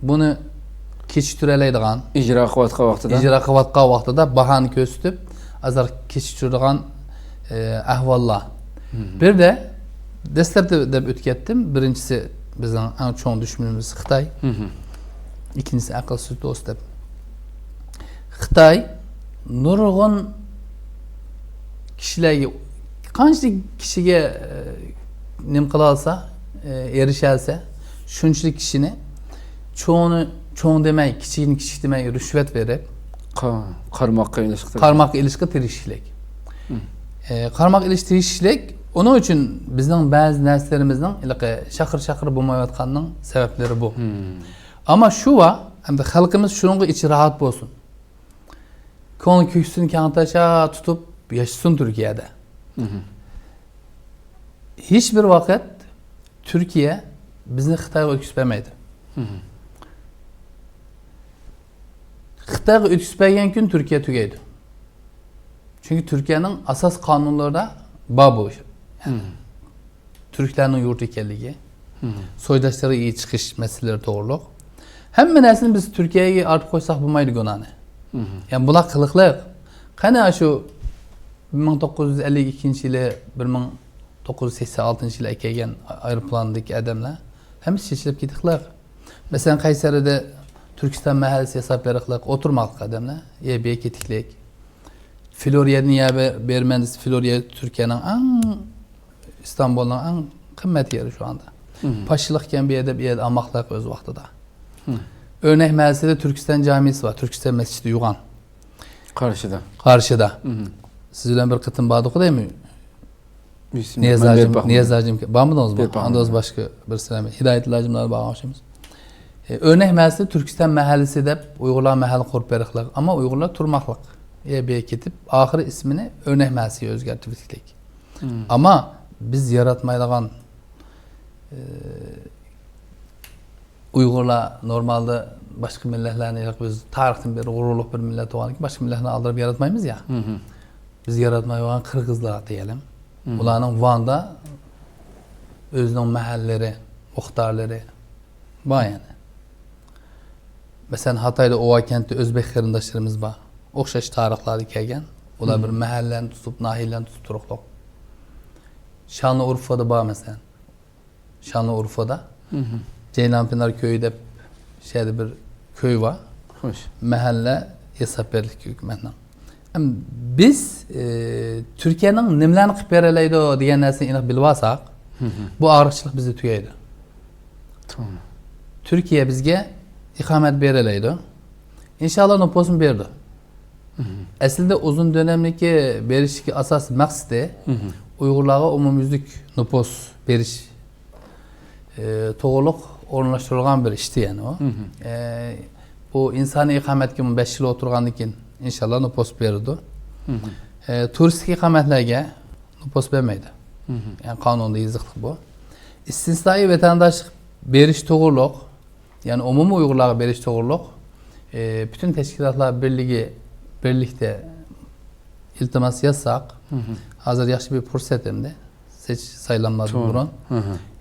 بۇنى كېچىكتۈرەلەيدىغان، ئىجرا قىلىۋاتقان ۋاقتىدا. ئىجرا قىلىۋاتقان ۋاقتىدا باھانە كۆرسىتىپ، ئازراق كېچىكتۈرىدىغان، ئى، ئەھۋاللار. بىردە، دەسلەپتە دەپ ئۆتۈپ كەتتىم. بىرىنچىسى، بىزنىڭ ئەڭ چوڭ دۈشمىنىمىز خىتاي. ئىككىنچىسى، ئەقىلسىز دوست دەپ. خىتاي نۇرغۇن كىشىلەرگە، قانچىلىك كىشىگە، ئە، نېمە قىلالىسا، ئە، ئېرىشەلىسە، شۇنچىلىك كىشىنى چوڭنى چوڭ دېمەي، كىچىكنى كىچىك دېمەي، رىشۋەت بېرىپ، قا-، قارماققا ئېلىشقا تىرىشىش. قارماققا ئېلىشقا تىرىشىشلىك. ئە، قارماققا ئېلىش تىرىشىشلىك. ئۇنىڭ ئۈچۈن بىزنىڭ بەزى نەرسىلىرىمىزنىڭ ھېلىقى شاقىر-شاقىر بولمايۋاتقاننىڭ سەۋەبلىرى بۇ. ئەمما شۇ ۋا، ئەمدى خەلقىمىز شۇنىڭغا ئىچى راھەت بولسۇن. كۆڭلى كۆكسىنى كەڭتاشا تۇتۇپ ياشىسۇن تۈركىيەدە. ھېچ بىر ۋاقىت تۈركىيە بىزنى خىتايغا ئۆتكۈزۈپ بەرمەيدۇ. خىتايغا ئۆتكۈزۈپ بەرگەن كۈن تۈركىيە تۈگەيدۇ. چۈنكى تۈركىيەنىڭ ئاساس قانۇنلىرىدا بار بۇ ئىش. تۈركلەرنىڭ يۇرتى ئىكەنلىكى، سويداشلارغا ئىگە چىقىش مەسىلىلىرى توغرۇلۇق. ھەممە نەرسىنى بىز تۈركىيەگە ئارتىپ قويساق بولمايدۇ گۇناھنى. يەنى بۇلار قىلىقلىق. قېنى شۇ بىر مىڭ توققۇز يۈز ئەللىك ئىككىنچى يىلى، بىر مىڭ توققۇز يۈز سەكسەن ئالتىنچى يىلى ئەكەلگەن ئايروپىلاندىكى ئادەملەر ھەممىسى چېچىلىپ كېتىقلىق. مەسىلەن، قەيسەرىدە تۈركىستان مەھەللىسى ياساپ بېرىقلىق، ئولتۇرماقلىق ئادەملەر، يە بىر كېتىكلىك. فلوريەدىن يەر بېرىمەن دېسە، فلوريە تۈركىيەنىڭ ئەڭ، ئىستانبۇلنىڭ ئەڭ قىممەت يېرى شۇ ئاندا. پاشىلىق ئىكەن بۇ يەردە، بۇ يەردە ئالماقلىق ئۆز ۋاقتىدا. ئۆرنەك مەھەللىسىدە تۈركىستان جامىسى بار، تۈركىستان مەسچىتى يوغان. قارشىدا. قارشىدا. سىز بىلەن بىر قېتىم باردۇق دەيمەن. نىياز ھاجىم، نىياز ھاجىم بارمىدىڭىزمۇ؟ ئاندىڭىز باشقا بىرسىلەرمۇ؟ ھىدايەتۇللا ھاجىملار بارغان ئوخشايمىز. ئۆرنەك مەھەللىسى تۈركىستان مەھەللىسى دەپ ئۇيغۇرلار مەھەللە قۇرۇپ بېرىقلىق. ئەمما ئۇيغۇرلار تۇرماقلىق. يە بىر كېتىپ، ئاخىرى ئىسمىنى ئۆرنەك مەھەللىسىگە ئۆزگەرتىۋېتىكلىك. ئەمما بىز ياراتمايدىغان، ئى، ئۇيغۇرلار نورمالدا باشقا مىللەتلەرنى، بىز تارىختىن بېرى غۇرۇرلۇق بىر مىللەت بولغاندىكىن، باشقا مىللەتنى ئالدىراپ ياراتمايمىز يا. بىز ياراتمايدىغان قىرغىزلار دېيەلىم. ئۇلارنىڭ ۋاندا ئۆزىنىڭ مەھەللىلىرى، مۇختارلىرى بار يەنى. مەسىلەن، ھاتايدا ئوۋا كەنتتە ئۆزبېك قېرىنداشلىرىمىز بار. ئوخشاش تارىخلاردا كەلگەن. ئۇلار بىر مەھەللىلەرنى تۇتۇپ، ناھىيەلەرنى تۇتۇپ تۇرۇقلۇق. شانلىئورفادا بار مەسىلەن. شانلىئورفادا. جەيلانپىنار كۆيى دەپ شۇ يەردە بىر كۆي بار. خوش. مەھەللە ياساپ بەردى ھۆكۈمەتنىڭ. بىز ئى، تۈركىيەنىڭ نېمىلەرنى قىلىپ بېرەلەيدۇ دېگەن نەرسىنى ئېنىق بىلىۋالساق، بۇ ئاغرىقچىلىق بىزدە تۈگەيدۇ. تۈركىيە بىزگە ئىقامەت بېرەلەيدۇ. ئىنشاللا نوپۇسمۇ بېرىدۇ. ئەسلىدە ئۇزۇن دۆلەملىكى بېرىشتىكى ئاساسىي مەقسىتى ئۇيغۇرلارغا ئومۇميۈزلۈك نوپۇس بېرىش ئى، توغرۇلۇق ئورۇنلاشتۇرۇلغان بىر ئىشتى، يەنى ئۇ. ئى، بۇ ئىنسانىي ئىقامەتكىمۇ بەش يىل ئولتۇرغاندىن كېيىن، ئىنشاللا، نوپۇس بېرىدۇ. ئى، تۇرىستىك ئىقامەتلەرگە نوپۇس بەرمەيدۇ. يەنى قانۇندا يېزىقلىق بۇ. ئىستىسنائىي ۋەتەنداشلىق بېرىش توغرۇلۇق، يەنى ئومۇمىي ئۇيغۇرلارغا بېرىش توغرۇلۇق، ئى، پۈتۈن تەشكىلاتلار بىرلىكى، بىرلىكتە ئىلتىماس يازساق، ھازىر ياخشى بىر پۇرسەت ئەمدى. سېچ-، سايلاملاردىن بۇرۇن.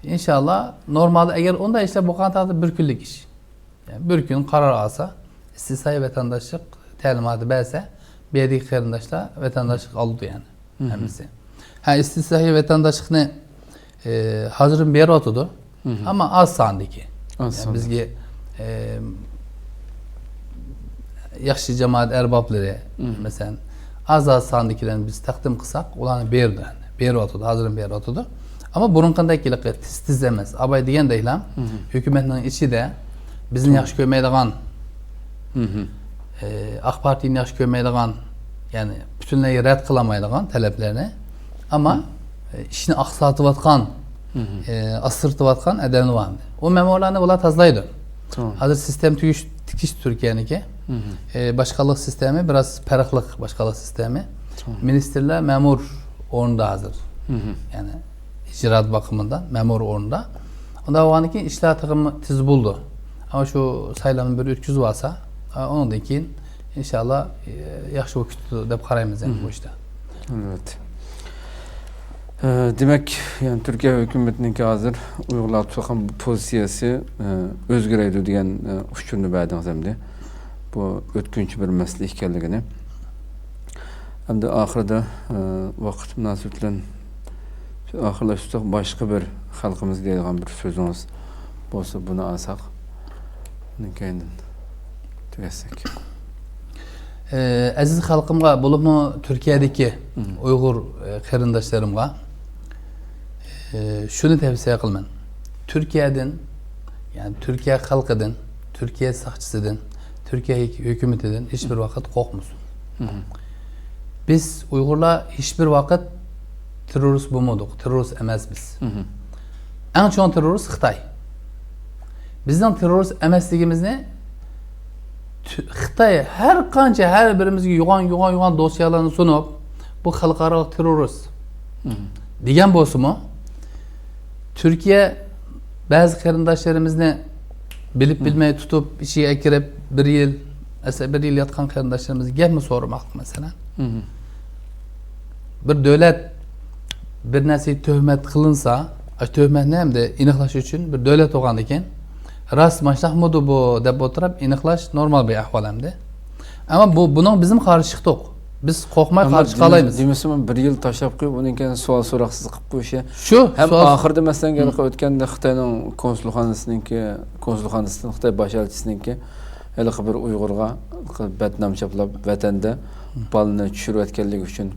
ئىنشاللا، نورمالدا ئەگەر ئۇنداق ئىشلار بولغان تەقدىردە بىر كۈنلۈك ئىش. يەنى بىر كۈن قارار ئالسا، ئىستىسنائىي ۋەتەنداشلىق تەلىماتى بەرسە، بۇ يەردىكى قېرىنداشلار ۋەتەنداشلىق ئالىدۇ يەنى، ھەممىسى. ھە، ئىستىسنائىي ۋەتەنداشلىقنى، ئى، ھازىرمۇ بېرىۋاتىدۇ. ئەمما ئاز ساندىكى. يەنى بىزگە، ئى، ياخشى جامائەت ئەربابلىرى، مەسىلەن، ئاز-ئاز ساندىكىلەرنى بىز تەقدىم قىلساق، ئۇلارنى بېرىدۇ، يەنى بېرىۋاتىدۇ، ھازىرمۇ بېرىۋاتىدۇ. ئەمما بۇرۇنقىدەك ھېلىقى تېز-تېز ئەمەس. ئاباي دېگەندەكلا، ھۆكۈمەتنىڭ ئىچىدە بىزنى ياخشى كۆرمەيدىغان، ئى، ئاق پارتىيىنى ياخشى كۆرمەيدىغان، يەنى پۈتۈنلەي رەت قىلالمايدىغان تەلەپلەرنى، ئەمما، ئى، ئىشنى ئاقساتىۋاتقان، ئى، ئاسسىرىتىۋاتقان ئادەملەر بار. ئۇ مەمۇرلارنى ئۇلار تازىلايدۇ. ھازىر سىستېما تۈگۈش-، تىكىش تۈركىيەنىڭكى. ئى، باشقانلىق سىستېمى بىراز پەرقلىق، باشقانلىق سىستېمى. مىنىستىرلەر مەمۇر ئورنىدا ھازىر. يەنى ئىجرائات باقىمىدا مەمۇر ئورنىدا. ئۇنداق بولغاندىن كېيىن ئىشلار تېخىمۇ تېز بولىدۇ. ئەمما شۇ سايلامنى بىر ئۆتكۈزۈۋالسا، ئۇنىڭدىن كېيىن ئىنشاللا، ئى، ياخشى بولۇپ كېتىدۇ دەپ قارايمىز يەنى بۇ ئىشتا. ئەلۋەتتە. ئە، دېمەك، يەنى تۈركىيە ھۆكۈمىتىنىڭكى ھازىر ئۇيغۇرلارغا تۇتقان بۇ پوزىتسىيەسى، ئە، ئۆزگىرەيدۇ دېگەن، ئە، ئۇچۇرنى بەردىڭىز ئەمدى. بۇ ئۆتكۈنچى بىر مەسىلە ئىكەنلىكىنى. ئەمدى ئاخىرىدا، ئە، ۋاقىت مۇناسىۋىتى بىلەن ئاخىرلاشتۇرساق، باشقا بىر خەلقىمىزگە دەيدىغان بىر سۆزىڭىز بولسا، بۇنى ئالساق، ئۇنىڭ كەينىدىن تۈگەتسەك. ئە، ئەزىز خەلقىمغا، بولۇپمۇ تۈركىيەدىكى ئۇيغۇر، ئە، قېرىنداشلىرىمغا، ئە، شۇنى تەۋسىيە قىلىمەن. تۈركىيەدىن، يەنى تۈركىيە خەلقىدىن، تۈركىيە ساقچىسىدىن، تۈركىيە ھۆكۈمىتىدىن ھېچبىر ۋاقىت قورقمىسۇن. بىز ئۇيغۇرلار ھېچبىر ۋاقىت تېررورىست بولمىدۇق، تېررورىست ئەمەس بىز. ئەڭ چوڭ تېررورىست خىتاي. بىزنىڭ تېررورىست ئەمەسلىكىمىزنى تۈ-، خىتاي ھەر قانچە ھەر بىرىمىزگە يوغان، يوغان، يوغان دوسيەلەرنى سۇنۇپ، بۇ خەلقئارالىق تېررورىست دېگەن بولسىمۇ، تۈركىيە بەزى قېرىنداشلىرىمىزنى بىلىپ بىلمەي تۇتۇپ، ئىچىگە ئەكىرىپ، بىر يىل، ئەسلى بىر يىل ياتقان قېرىنداشلىرىمىزغا گەپمۇ سورىماقلىق، مەسىلەن. بىر دۆلەت بىر نەرسىگە تۆھمەت قىلىنسا، ئاشۇ تۆھمەتنى ئەمدى ئېنىقلاش ئۈچۈن بىر دۆلەت بولغاندىن كېيىن، راست ماشۇنداقمىدۇ بۇ دەپ ئولتۇرۇپ ئېنىقلاش نورمال بىر ئەھۋال ئەمدى. ئەمما بۇ، بۇنىڭ بىزمۇ قارشى چىقتۇق. بىز قورقماي ئەمما قارشى دېمە-، چىقالايمىز. دېمىسىمۇ بىر يىل تاشلاپ قويۇپ، ئۇنىڭ كېيىن سوئال سوراقسىز قىلىپ قويۇشى. شۇ ھەم سوئال ئاخىرىدا، مەسىلەن، ھېلىقى ئۆتكەندە خىتاينىڭ كونسۇلخانىسىنىڭكى، كونسۇلخانىسىدىن، خىتاي باش ئەلچىسىنىڭكى ھېلىقى بىر ئۇيغۇرغا بەتنام چاپلاپ، ۋەتەندە بالىنى چۈشۈرۈۋەتكەنلىكى ئۈچۈن،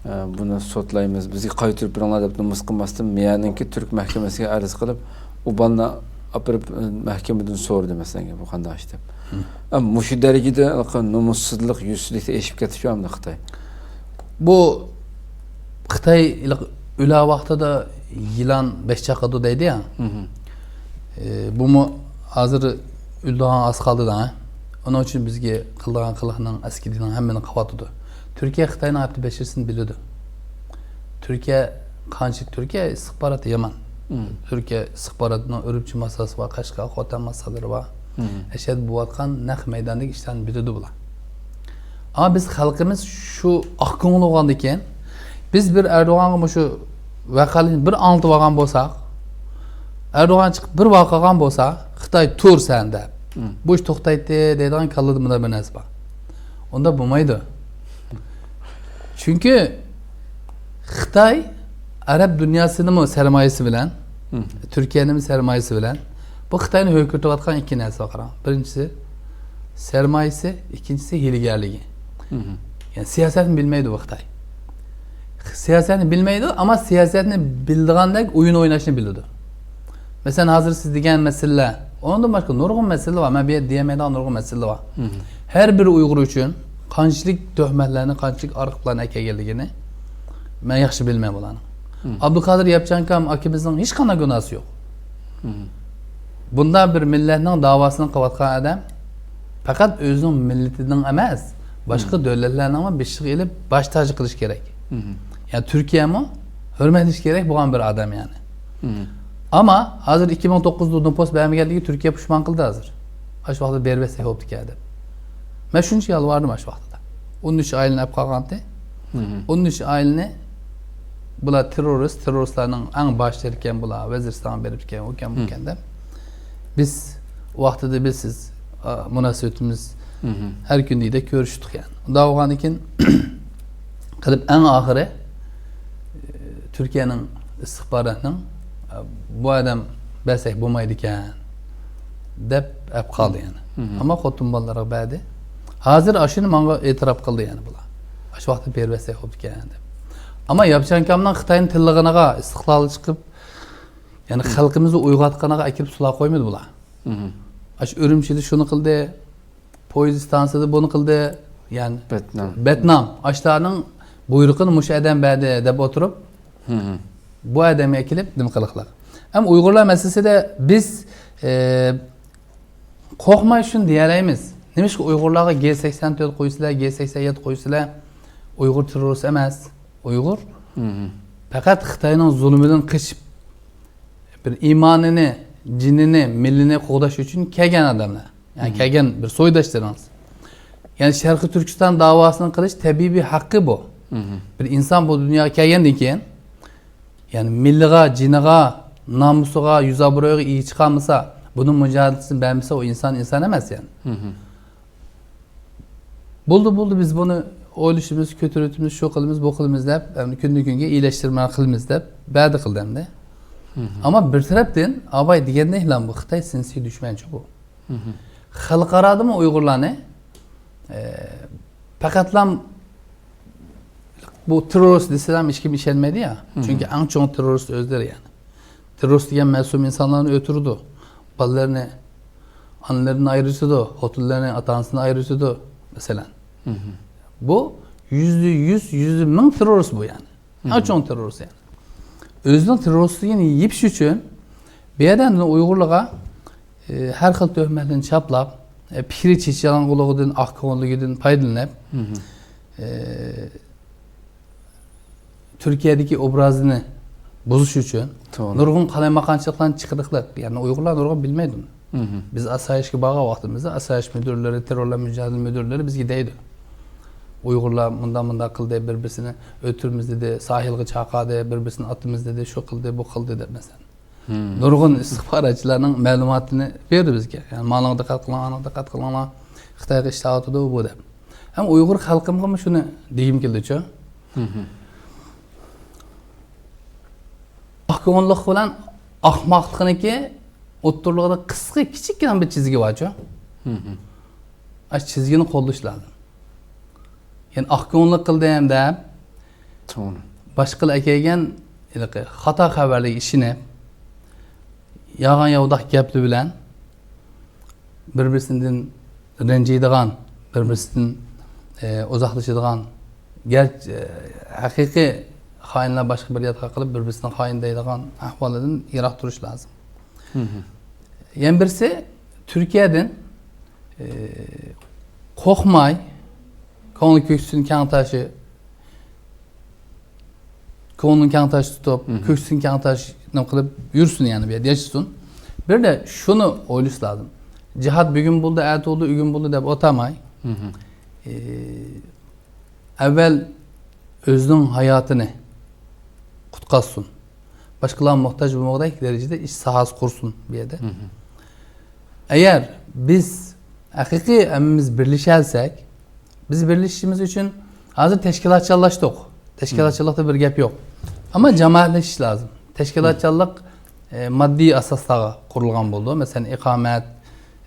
ئە، بۇنى سوتلايمىز، بىزگە قايتۇرۇپ بېرىڭلار دەپ نومۇس قىلماستىن، مىيەنىڭكى تۈرك مەھكىمىسىگە ئەرز قىلىپ، ئۇ بالىنى ئاپىرىپ، ئە، مەھكىمىدىن سورىدى، مەسىلەن، بۇ قانداق ئىش دەپ. ئە، مۇشۇ دەرىجىدە ھېلىقى نومۇسسىزلىق، يۈزسىزلىكتە ئېشىپ كەتتىچۇ ئەمدى خىتاي. بۇ خىتاي ئۆلە ۋاقتىدا يىلان بەش چاقىدۇ دەيدۇ يا. ئى، بۇمۇ ھازىر ئۆلىدىغان ئاز قالدى دەڭ. ئۇنىڭ ئۈچۈن بىزگە قىلىدىغان قىلىقنىڭ ئەسكى دېگىنىڭ ھەممىنى قاۋاتىدۇ. تۈركىيە خىتاينىڭ ھەپتە بەشىرىسىنى بىلىدۇ. تۈركىيە قانچە، تۈركىيە ئىستىخباراتى يامان. تۈركىيە ئىستىخباراتىنىڭ ئۈرۈمچى ماساسى بار، قەشقەر، خوتەن ماسالىرى بار. ئەشەدە بولۇۋاتقان نەق مەيداندىكى ئىشلارنى بىلىدۇ بۇلار. ئەمما بىز خەلقىمىز شۇ ئاق كۆڭۈل بولغاندىكىن، بىز بىر ئەردوغانغا مۇشۇ ۋەقەلەرنى بىر ئاڭلىتىپ ئالغان بولساق، ئەردوغان چىقىپ بىر ۋارقىرىغان بولسا، خىتاي تۇر سەن دەپ، بۇ ئىش توختايتتى دەيدىغان كاللىدا مۇنداق بىر نەرسە بار. ئۇنداق بولمايدۇ. چۈنكى خىتاي ئەرەب دۇنياسىنىمۇ سەرمايىسى بىلەن، تۈركىيەنىمۇ سەرمايىسى بىلەن، بۇ خىتاينى ھۆركىتىۋاتقان ئىككى نەرسە بار، قاراڭ. بىرىنچىسى سەرمايىسى، ئىككىنچىسى ھىيلىگەرلىكى. يەنى سىياسەتنى بىلمەيدۇ بۇ خىتاي. سىياسەتنى بىلمەيدۇ، ئەمما سىياسەتنى بىلىدىغاندەك ئويۇن ئويناشنى بىلىدۇ. مەسىلەن، ھازىر سىز دېگەن مەسىلىلەر، ئۇنىڭدىن باشقا نۇرغۇن مەسىلە بار. مەن بۇ يەردە دېيەلمەيدىغان نۇرغۇن مەسىلە بار. ھەر بىر ئۇيغۇر ئۈچۈن قانچىلىك تۆھمەتلەرنى، قانچىلىك ئارقا پىلاننى ئەكەلگەنلىكىنى مەن ياخشى بىلىمەن بۇلارنىڭ. ئابدۇقادىر ياپچانكام ئاكىمىزنىڭ ھېچقانداق گۇناھسى يوق. بۇنداق بىر مىللەتنىڭ داۋاسىنى قىلىۋاتقان ئادەم پەقەت ئۆزىنىڭ مىللىتىنىڭ ئەمەس، باشقا دۆلەتلەرنىڭمۇ بېشىغا ئېلىپ باش تاجى قىلىش كېرەك. يەنى تۈركىيەمۇ ھۆرمەتلىشى كېرەك بولغان بىر ئادەم يەنى. ئەمما ھازىر ئىككى مىڭ توققۇزدا نوپۇس بەرمىگەنلىكى تۈركىيە پۇشمان قىلدى ھازىر. ئاشۇ ۋاقىتتا بېرىۋەتسەك بوپتىكەن دەپ. مەن شۇنچە يالۋاردىم ئاشۇ ۋاقىتتا. ئون ئۈچ ئائىلىنى ئەپ قالغانتى. ئون ئۈچ ئائىلىنى بۇلار تېررورىست، تېررورىستلارنىڭ ئەڭ باشلىرى ئىكەن بۇلار، ۋەزىرىستانغا بېرىپ ئىكەن، ئۇ ئىكەن، بۇ ئىكەن دەپ. بىز ۋاقتىدا بىز سىز، ئا، مۇناسىۋىتىمىز ھەر كۈندىكىدەك كۆرۈشتۇق يەنى. ئۇنداق بولغاندىن كېيىن قىلىپ ئەڭ ئاخىرى، ئە، تۈركىيەنىڭ ئىستىخباراتنىڭ، ئە، بۇ ئادەم بەرسەك بولمايدىكەن دەپ ئەپ قالدى يەنى. ئەمما خوتۇن بالىلارغا بەردى. ھازىر ئاشۇنى ماڭا ئېتىراپ قىلدى يەنى بۇلار. ئاشۇ ۋاقىتتا بېرىۋەتسەك بوپتىكەن دەپ. ئەمما ياپچانكامنىڭ خىتاينى تىللىغىنىغا، ئىستىقلالغا چىقىپ، يەنى خەلقىمىزنى ئويغاتقىنىغا ئەكىرىپ سۇلار قويمىدى بۇلار. ئاشۇ ئۈرۈمچىدە شۇنى قىلدى، پويىز ئىستانسىسىدا بۇنى قىلدى، يەنى بەتنام. بەتنام. ئاشۇلارنىڭ بۇيرۇقىنى مۇشۇ ئادەم بەردى دەپ ئولتۇرۇپ، بۇ ئادەمگە ئەكېلىپ نېمە قىلىقلىق. ھەم ئۇيغۇرلار مەسىلىسىدە بىز، ئە، قورقماي شۇنى دېيەلەيمىز. نېمىشقا ئۇيغۇرلارغا گې سەكسەن تۆت قويسىلەر، گې سەكسەن يەتتە قويسىلەر، ئۇيغۇر تېررورىست ئەمەس. ئۇيغۇر پەقەت خىتاينىڭ زۇلمىدىن قېچىپ، بىر ئىمانىنى، جېنىنى، مىللىنى قوغداش ئۈچۈن كەلگەن ئادەملەر. يەنى كەلگەن بىر سويداشلىرىڭىز. يەنى شەرقىي تۈركىستان داۋاسىنى قىلىش تەبىئىي بىر ھەققى بۇ. بىر ئىنسان بۇ دۇنياغا كەلگەندىن كېيىن، يەنى مىللىغا، جېنىغا، نامۇسىغا، يۈز ئابرۇيىغا ئىگە چىقالمىسا، بۇنىڭ مۇجادىلىسىنى بەرمىسە، ئۇ ئىنسان ئىنسان ئەمەس يەنى. بولدى، بولدى، بىز بۇنى ئويلىشىمىز، كۆتۈرۈۋېتىمىز، شۇ قىلىمىز، بۇ قىلىمىز دەپ، ئەمدى كۈندىن كۈنگە ئىيىلەشتۈرمە قىلىمىز دەپ بەردى قىلدى ئەمدى. ئەمما بىر تەرەپتىن ئاباي دېگەندەكلا بۇ خىتاي سىنسىي دۈشمەنچى بۇ. خەلقئارادىمۇ ئۇيغۇرلارنى، ئە، پەقەتلا بۇ تېررورىست دېسىلەم ھېچكىم ئىشەنمەيدۇ يا. چۈنكى ئەڭ چوڭ تېررورىست ئۆزلىرى يەنى. تېررورىست دېگەن مەسۇم ئىنسانلارنى ئۆلتۈرىدۇ. بالىلىرىنى، ئانىلىرىدىن ئايرىتىدۇ، خوتۇنلىرىنى، ئاتا-ئانىسىدىن ئايرىتىدۇ، مەسىلەن. بۇ يۈزدە يۈز، يۈزدە مىڭ تېررورىست بۇ يەنى. ئەڭ چوڭ تېررورىست يەنى. ئۆزىنىڭ تېررورىستلىقىنى يېپىش ئۈچۈن بۇ يەردە ئۇيغۇرلارغا، ئە، ھەر خىل تۆھمەتلەرنى چاپلاپ، ئە، پىكرى چېچىلغانلىقىدىن، ئاق كۆڭۈللۈكىدىن پايدىلىنىپ، ئە، تۈركىيەدىكى ئوبرازىنى بۇزۇش ئۈچۈن نۇرغۇن قالايمىقانچىلىقلارنى چىقىرىقلىق. يەنى ئۇيغۇرلار نۇرغۇن بىلمەيدۇ. بىز ئاسايىشكە بارغان ۋاقتىمىزدا ئاسايىش مۇدىرلىرى، تېررورلار مۇجادىلە مۇدىرلىرى بىزگە دەيدۇ. ئۇيغۇرلار مۇنداق، مۇنداق قىلدى، بىر-بىرسىنى ئۆلتۈرىمىز دېدى، ساھىلغا چاقىردى، بىر-بىرسىنى ئاتىمىز دېدى، شۇ قىلدى، بۇ قىلدى دەپ مەسىلەن. نۇرغۇن ئىستىخباراتچىلارنىڭ مەلۇماتىنى بېرىدۇ بىزگە. يەنى ماڭا دىققەت قىلىڭ، ئاڭا دىققەت قىلىڭلار، خىتايغا ئىش تارتىدۇ بۇ دەپ. ھەم ئۇيغۇر خەلقىمغىمۇ شۇنى دېگۈم كېلىدۇچۇ. ئاق كۆڭۈللۈك بىلەن ئاخماقلىقنىڭكى ئوتتۇرىلىقىدا قىسقا، كىچىككىنە بىر چىزگى بارچۇ. ئاشۇ چىزگىنى قوللىشى لازىم. يەنى ئاق كۆڭۈللۈك قىلدىم دەپ، باشقىلار ئەكەلگەن ھېلىقى خاتا خەۋەرلەرگە ئىشىنىپ، يالغان ياۋىداق گەپلەر بىلەن بىر-بىرسىدىن رەنجىيدىغان، بىر-بىرسىدىن، ئە، ئۇزاقلىشىدىغان، گەرچە، ئە، ھەقىقىي خائىنلار باشقا بىر ياتقا قىلىپ، بىر-بىرسىنى خائىن دەيدىغان ئەھۋالدىن يىراق تۇرۇش لازىم. يەنە بىرسى، تۈركىيەدىن، ئە، قورقماي، كۆڭلى كۆكسىنى كەڭ تاشى، كۆڭلىنى كەڭ تاش تۇتۇپ، كۆكسىنى كەڭ تاش نېمە قىلىپ يۈرسۇن، يەنى بۇ يەردە ياشىسۇن. بىر دە شۇنى ئويلىشى لازىم. جىھاد بۈگۈن بولدى، ئەتە بولدى، ئۆگۈن بولدى دەپ ئولتۇرماي، ئى، ئەۋۋەل ئۆزىنىڭ ھاياتىنى قۇتقازسۇن. باشقىلارغا موھتاج بولمىغۇدەك دەرىجىدە ئىش ساھەسى قۇرسۇن بۇ يەردە. ئەگەر بىز ھەقىقىي ھەممىمىز بىرلىشەلسەك، بىز بىرلىشىشىمىز ئۈچۈن ھازىر تەشكىلاتچانلاشتۇق. تەشكىلاتچانلىقتا بىر گەپ يوق. ئەمما جامائەتلىشىش لازىم. تەشكىلاتچانلىق، ئە، ماددىي ئاساسلارغا قۇرۇلغان بولىدۇ. مەسىلەن، ئىقامەت،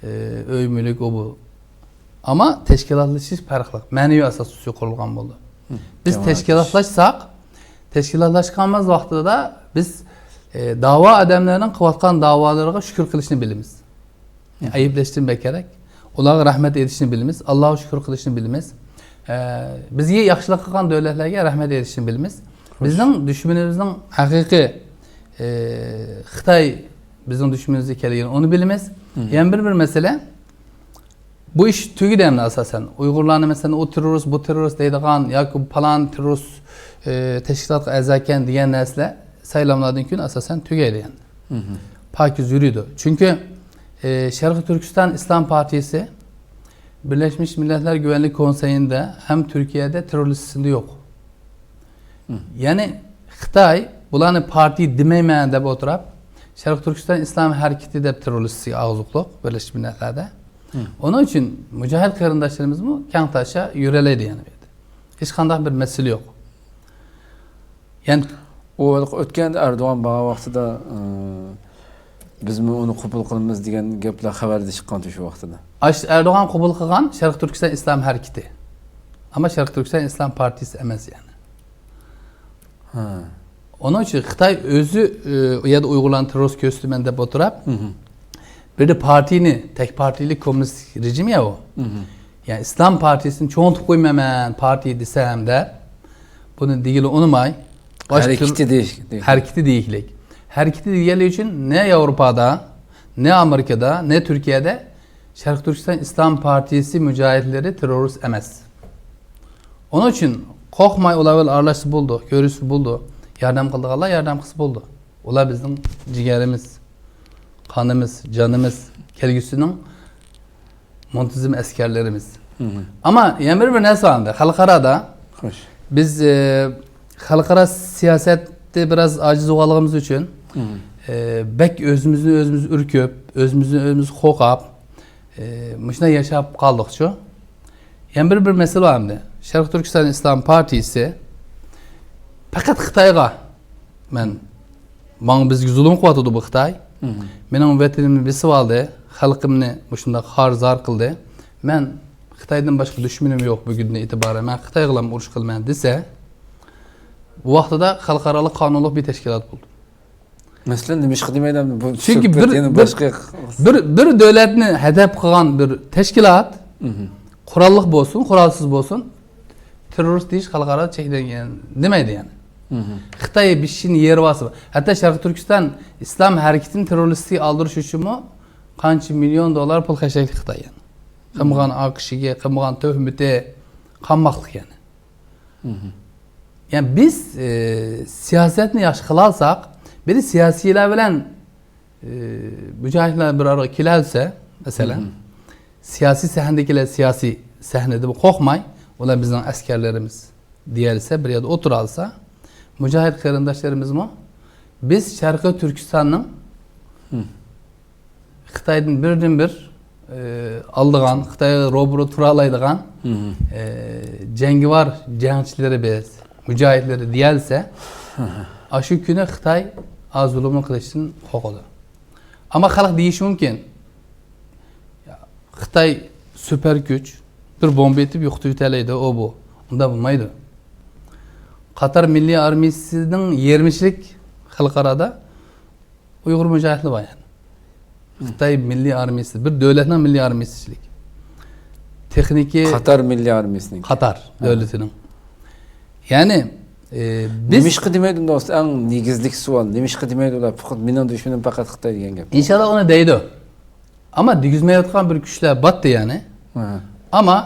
ئە، ئۆي مۈلۈك، ئۇ بۇ. ئەمما تەشكىلاتلىشىش پەرقلىق، مەنىۋى ئاساس ئۈستىدە قۇرۇلغان بولىدۇ. بىز تەشكىلاتلاشساق، تەشكىلاتلاشقانمىز ۋاقتىدا بىز، ئە، داۋا ئادەملەرنىڭ قىلىۋاتقان داۋالىرىغا شۈكۈر قىلىشنى بىلىمىز. ئەيىبلەشتىن بەكرەك. ئۇلارغا رەھمەت ئېيتىشنى بىلىمىز. ئاللاغا شۈكۈر قىلىشنى بىلىمىز. ئە، بىزگە ياخشىلىق قىلغان دۆلەتلەرگە رەھمەت ئېيتىشنى بىلىمىز. بىزنىڭ دۈشمىنىمىزنىڭ ھەقىقىي، ئە، خىتاي بىزنىڭ دۈشمىنىمىز ئىكەنلىكىنى ئۇنى بىلىمىز. يەنە بىر، بىر مەسىلە، بۇ ئىش تۈگىدى ئەمدى ئاساسەن. ئۇيغۇرلارنى مەسىلەن، ئۇ تېررورىست، بۇ تېررورىست دەيدىغان ياكى پالان تېررورىست، ئە، تەشكىلاتقا ئەزا ئىكەن دېگەن نەرسىلەر سايلاملاردىن كېيىن ئاساسەن تۈگەيدۇ يەنە. پاكىز يۈرىدۇ. چۈنكى، ئە، شەرقىي تۈركىستان ئىسلام پارتىيىسى بىرلەشمىش مىللەتلەر گۈۋەنلىك كونسېيىندا ھەم تۈركىيەدە تېررور لىستىسىدا يوق. يەنى خىتاي بۇلارنى پارتىيە دېمەيمەن دەپ ئولتۇراپ، شەرقىي تۈركىستان ئىسلام ھەرىكىتى دەپ تېررور لىستىسىگە ئالغۇزۇقلۇق بىرلەشمىش مىللەتلەردە. ئۇنىڭ ئۈچۈن مۇجاھىد قېرىنداشلىرىمىزمۇ كەڭ تاشا يۈرەلەيدۇ يەنە بۇ يەردە. ھېچقانداق بىر مەسىلە يوق. يەنى ئۇ ئۆتكەندە ئەردوغان بارغان ۋاقتىدا، ئى، بىزمۇ ئۇنى قوبۇل قىلىمىز دېگەن گەپلەر خەۋەردە چىققانتى شۇ ۋاقتىدا. ئاش-، ئەردوغان قوبۇل قىلغان شەرقىي تۈركىستان ئىسلام ھەرىكىتى. ئەمما شەرقىي تۈركىستان ئىسلام پارتىيىسى ئەمەس يەنى. ئۇنىڭ ئۈچۈن خىتاي ئۆزى، ئى، ئۇ يەردە ئۇيغۇرلارنى تېررورىست كۆرسىتىمەن دەپ ئولتۇراپ، بىردە پارتىيىنى، تەك پارتىيىلىك كوممۇنىستىك رېجىم يا ئۇ. يەنى ئىسلام پارتىيىسىنى چوڭىتىپ قويمايمەن پارتىيە دېسەم دەپ، بۇنى دېگىلى ئۇنىماي، باشقا ھەرىكىتى تۈر-، دېيىش-، دېيىش. ھەرىكىتى دېيىكلىك. ھەرىكىتى دېگەنلىكى ئۈچۈن نە ياۋروپادا، نە ئامېرىكىدا، نە تۈركىيەدە شەرقىي تۈركىستان ئىسلام پارتىيىسى مۇجاھىدلىرى تېررورىست ئەمەس. ئۇنىڭ ئۈچۈن قورقماي ئۇلار بىلەن ئارىلاشسا بولىدۇ، كۆرۈشسە بولىدۇ. ياردەم قىلىدىغانلار ياردەم قىلسا بولىدۇ. ئۇلار بىزنىڭ جىگەرىمىز، قانىمىز، جانىمىز، كەلگۈسىنىڭ مۇنتىزىم ئەسكەرلىرىمىز. ئەمما يەنە بىر، بىر نەرسە بار ئەمدى. خەلقئارادا بىز، ئە، خەلقئارا سىياسەتتە بىراز ئاجىز بولغانلىقىمىز ئۈچۈن، ئە، بەك ئۆزىمىزنى ئۆزىمىز ئۈركۈپ، ئۆزىمىزنى ئۆزىمىز قورقاپ، ئى، مۇشۇنداق ياشاپ قالدۇقچۇ. يەنە بىر، بىر مەسىلە بار ئەمدى. شەرقىي تۈركىستان ئىسلام پارتىيىسى پەقەت خىتايغا، مەن، ماڭا، بىزگە زۇلۇم قىلىۋاتىدۇ بۇ خىتاي. مېنىڭ ۋەتىنىمنى بېسىۋالدى، خەلقىمنى مۇشۇنداق خار-زار قىلدى. مەن خىتايدىن باشقا دۈشمىنىم يوق بۈگۈندىن ئېتىبارەن. مەن خىتايغىلا ئۇرۇش قىلىمەن دېسە، بۇ ۋاقتىدا خەلقئارالىق قانۇنلۇق بىر تەشكىلات بولىدۇ. مەسىلەن، نېمىشقا دېمەيدۇ بۇ؟ چۈنكى سۆھبەت بىر، يەنە بىر، باشقا بىر، بىر دۆلەتنى ھەدەپ قىلغان بىر تەشكىلات، قوراللىق بولسۇن، قورالسىز بولسۇن، تېررورىست دېيىش خەلقئارا چەكلەنگەن دېمەيدۇ يەنى. خىتاي بېشىنى يېرىۋالسا، ھەتتا شەرقىي تۈركىستان ئىسلام ھەرىكىتىنى تېررورىستىكىغا ئالدۇرۇش ئۈچۈنمۇ قانچە مىليون دوللار پۇل خەجلەيدۇ خىتاي يەنى. قىلمىغان ئاقىشىگە، قىلمىغان تۆھمىتى قالماقلىق يەنى. يەنى بىز، ئى، سىياسەتنى ياخشى قىلالىساق، بىر سىياسىيلار بىلەن، ئى، مۇجاھىدلار بىر ئارىغا كېلەلىسە، مەسىلەن، سىياسىي سەھنىدىكىلەر سىياسىي سەھنىدىن قورقماي، ئۇلار بىزنىڭ ئەسكەرلىرىمىز دېيەلىسە، بىر يەردە ئولتۇرالىسا، مۇجاھىد قېرىنداشلىرىمىزمۇ بىز شەرقىي تۈركىستاننىڭ خىتايدىن بىردىنبىر، ئى، ئالىدىغان، خىتايغا روبىرو تۇرالايدىغان، ئى، جەڭگىۋار جەڭچىلىرى بىز، مۇجاھىدلىرى دېيەلسە، ئاشۇ كۈنى خىتاي ئاز زۇلۇمنى قىلىشتىن قورقىدۇ. ئەمما خەلق دېيىشى مۇمكىن، خىتاي سۈپەر كۈچ، بىر بومبا ئېتىپ يوقىتىۋېتەلەيدۇ، ئۇ بۇ. ئۇنداق بولمايدۇ. قاتار مىللىي ئارمىيىسىنىڭ يېرىمىچىلىك خەلقئارادا ئۇيغۇر مۇجاھىدلىرى بار يەنى. خىتاي مىللىي ئارمىيىسى، بىر دۆلەتنىڭ مىللىي ئارمىيىسى ئىچىلىك. تېخنىكى قاتار مىللىي ئارمىيىسىنىڭ. قاتار دۆلىتىنىڭ. يەنى، ئى، بىز نېمىشقا دېمەيدۇ دوست؟ ئەڭ نېگىزلىك سوئال. نېمىشقا دېمەيدۇ ئۇلار؟ پەقەت مېنىڭ دۈشمىنىم پەقەت خىتاي دېگەن گەپ. ئىنشاللا ئۇنى دەيدۇ. ئەمما دېگۈزمەيۋاتقان بىر كۈچلەر باتتى يەنى. ئەمما،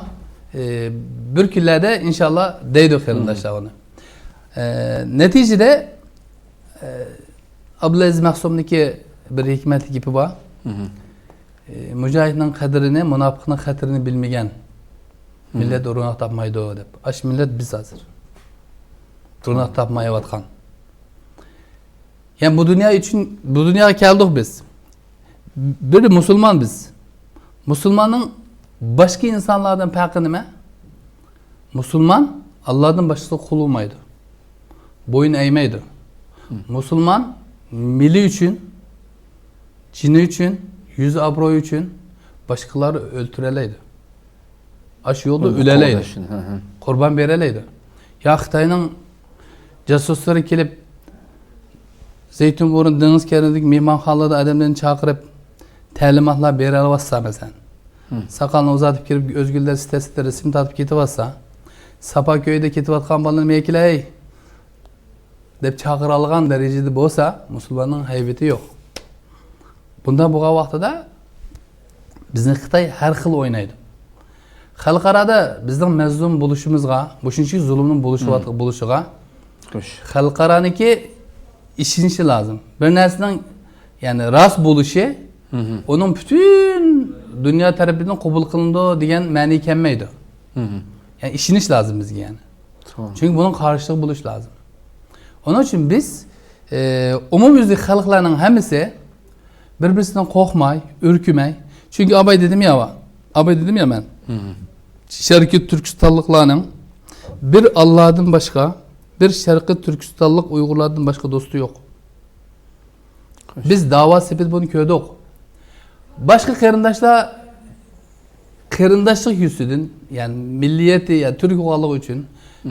ئى، بىر كۈنلەردە ئىنشاللا دەيدۇ قېرىنداشلار ئۇنى. ئى، نەتىجىدە، ئى، ئابدۇلئەزىز مەخسۇمنىڭكى بىر ھېكمەتلىك گېپى بار. ئى، مۇجاھىدنىڭ قەدرىنى، مۇناپىقنىڭ خەتىرىنى بىلمىگەن مىللەت روناق تاپمايدۇ دەپ. ئاشۇ مىللەت بىز ھازىر. روناق تاپمايۋاتقان. يەنى بۇ دۇنيا ئۈچۈن، بۇ دۇنياغا كەلدۇق بىز. بىر مۇسۇلمان بىز. مۇسۇلماننىڭ باشقا ئىنسانلاردىن پەرقى نېمە؟ مۇسۇلمان ئاللادىن باشقىسىغا قۇل بولمايدۇ. بويۇن ئەگمەيدۇ. مۇسۇلمان مېلى ئۈچۈن، جېنى ئۈچۈن، يۈز ئابرۇيى ئۈچۈن باشقىلارنى ئۆلتۈرەلەيدۇ. ئاشۇ يولدا ئۆلەلەيدۇ. قوربان بېرەلەيدۇ. يا خىتاينىڭ جاسۇسلىرى كېلىپ، زەيتۇن بورۇن دېڭىز كەينىدىكى مېھمانخانىلاردا ئادەملەرنى چاقىرىپ، تەلىماتلار بېرەلىۋاتسا، مەسىلەن، ساقالنى ئۇزارتىپ كىرىپ، ئۆزگىلەر سىتە-سىتە رەسىم تارتىپ كېتىۋاتسا، ساپا كۆيدە كېتىۋاتقان بالىنى مەن كېلەي دەپ چاقىرالىغان دەرىجىدە بولسا، مۇسۇلماننىڭ ھەيۋىتى يوق. بۇنداق بولغان ۋاقتىدا بىزنى خىتاي ھەر خىل ئوينايدۇ. خەلقئارادا بىزنىڭ مەزلۇم بولۇشىمىزغا، مۇشۇنچىلىك زۇلۇمنىڭ بولۇشىغا، بولۇشىغا خەلقئارانىڭكى ئىشىنىشى لازىم. بىر نەرسىنىڭ، يەنى، راست بولۇشى ئۇنىڭ پۈتۈن دۇنيا تەرىپىدىن قوبۇل قىلىنىدۇ دېگەن مەنىگە كەلمەيدۇ. يەنى ئىشىنىش لازىم بىزگە، يەنى. چۈنكى بۇنىڭ قارشىلىقى بولۇش لازىم. ئۇنىڭ ئۈچۈن بىز، ئە، ئومۇميۈزلۈك خەلقلەرنىڭ ھەممىسى بىر-بىرسىدىن قورقماي، ئۈركۈمەي. چۈنكى ئاباي دېدىم يا، ئاباي دېدىم يا مەن. شەرقىي تۈركىستانلىقلارنىڭ بىر ئاللادىن باشقا، بىر شەرقىي تۈركىستانلىق ئۇيغۇرلاردىن باشقا دوستى يوق. بىز داۋا سېپىدە بۇنى كۆردۇق. باشقا قېرىنداشلار قېرىنداشلىق يۈزىسىدىن، يەنى مىللىيىتى، يا تۈرك بولغانلىقى ئۈچۈن،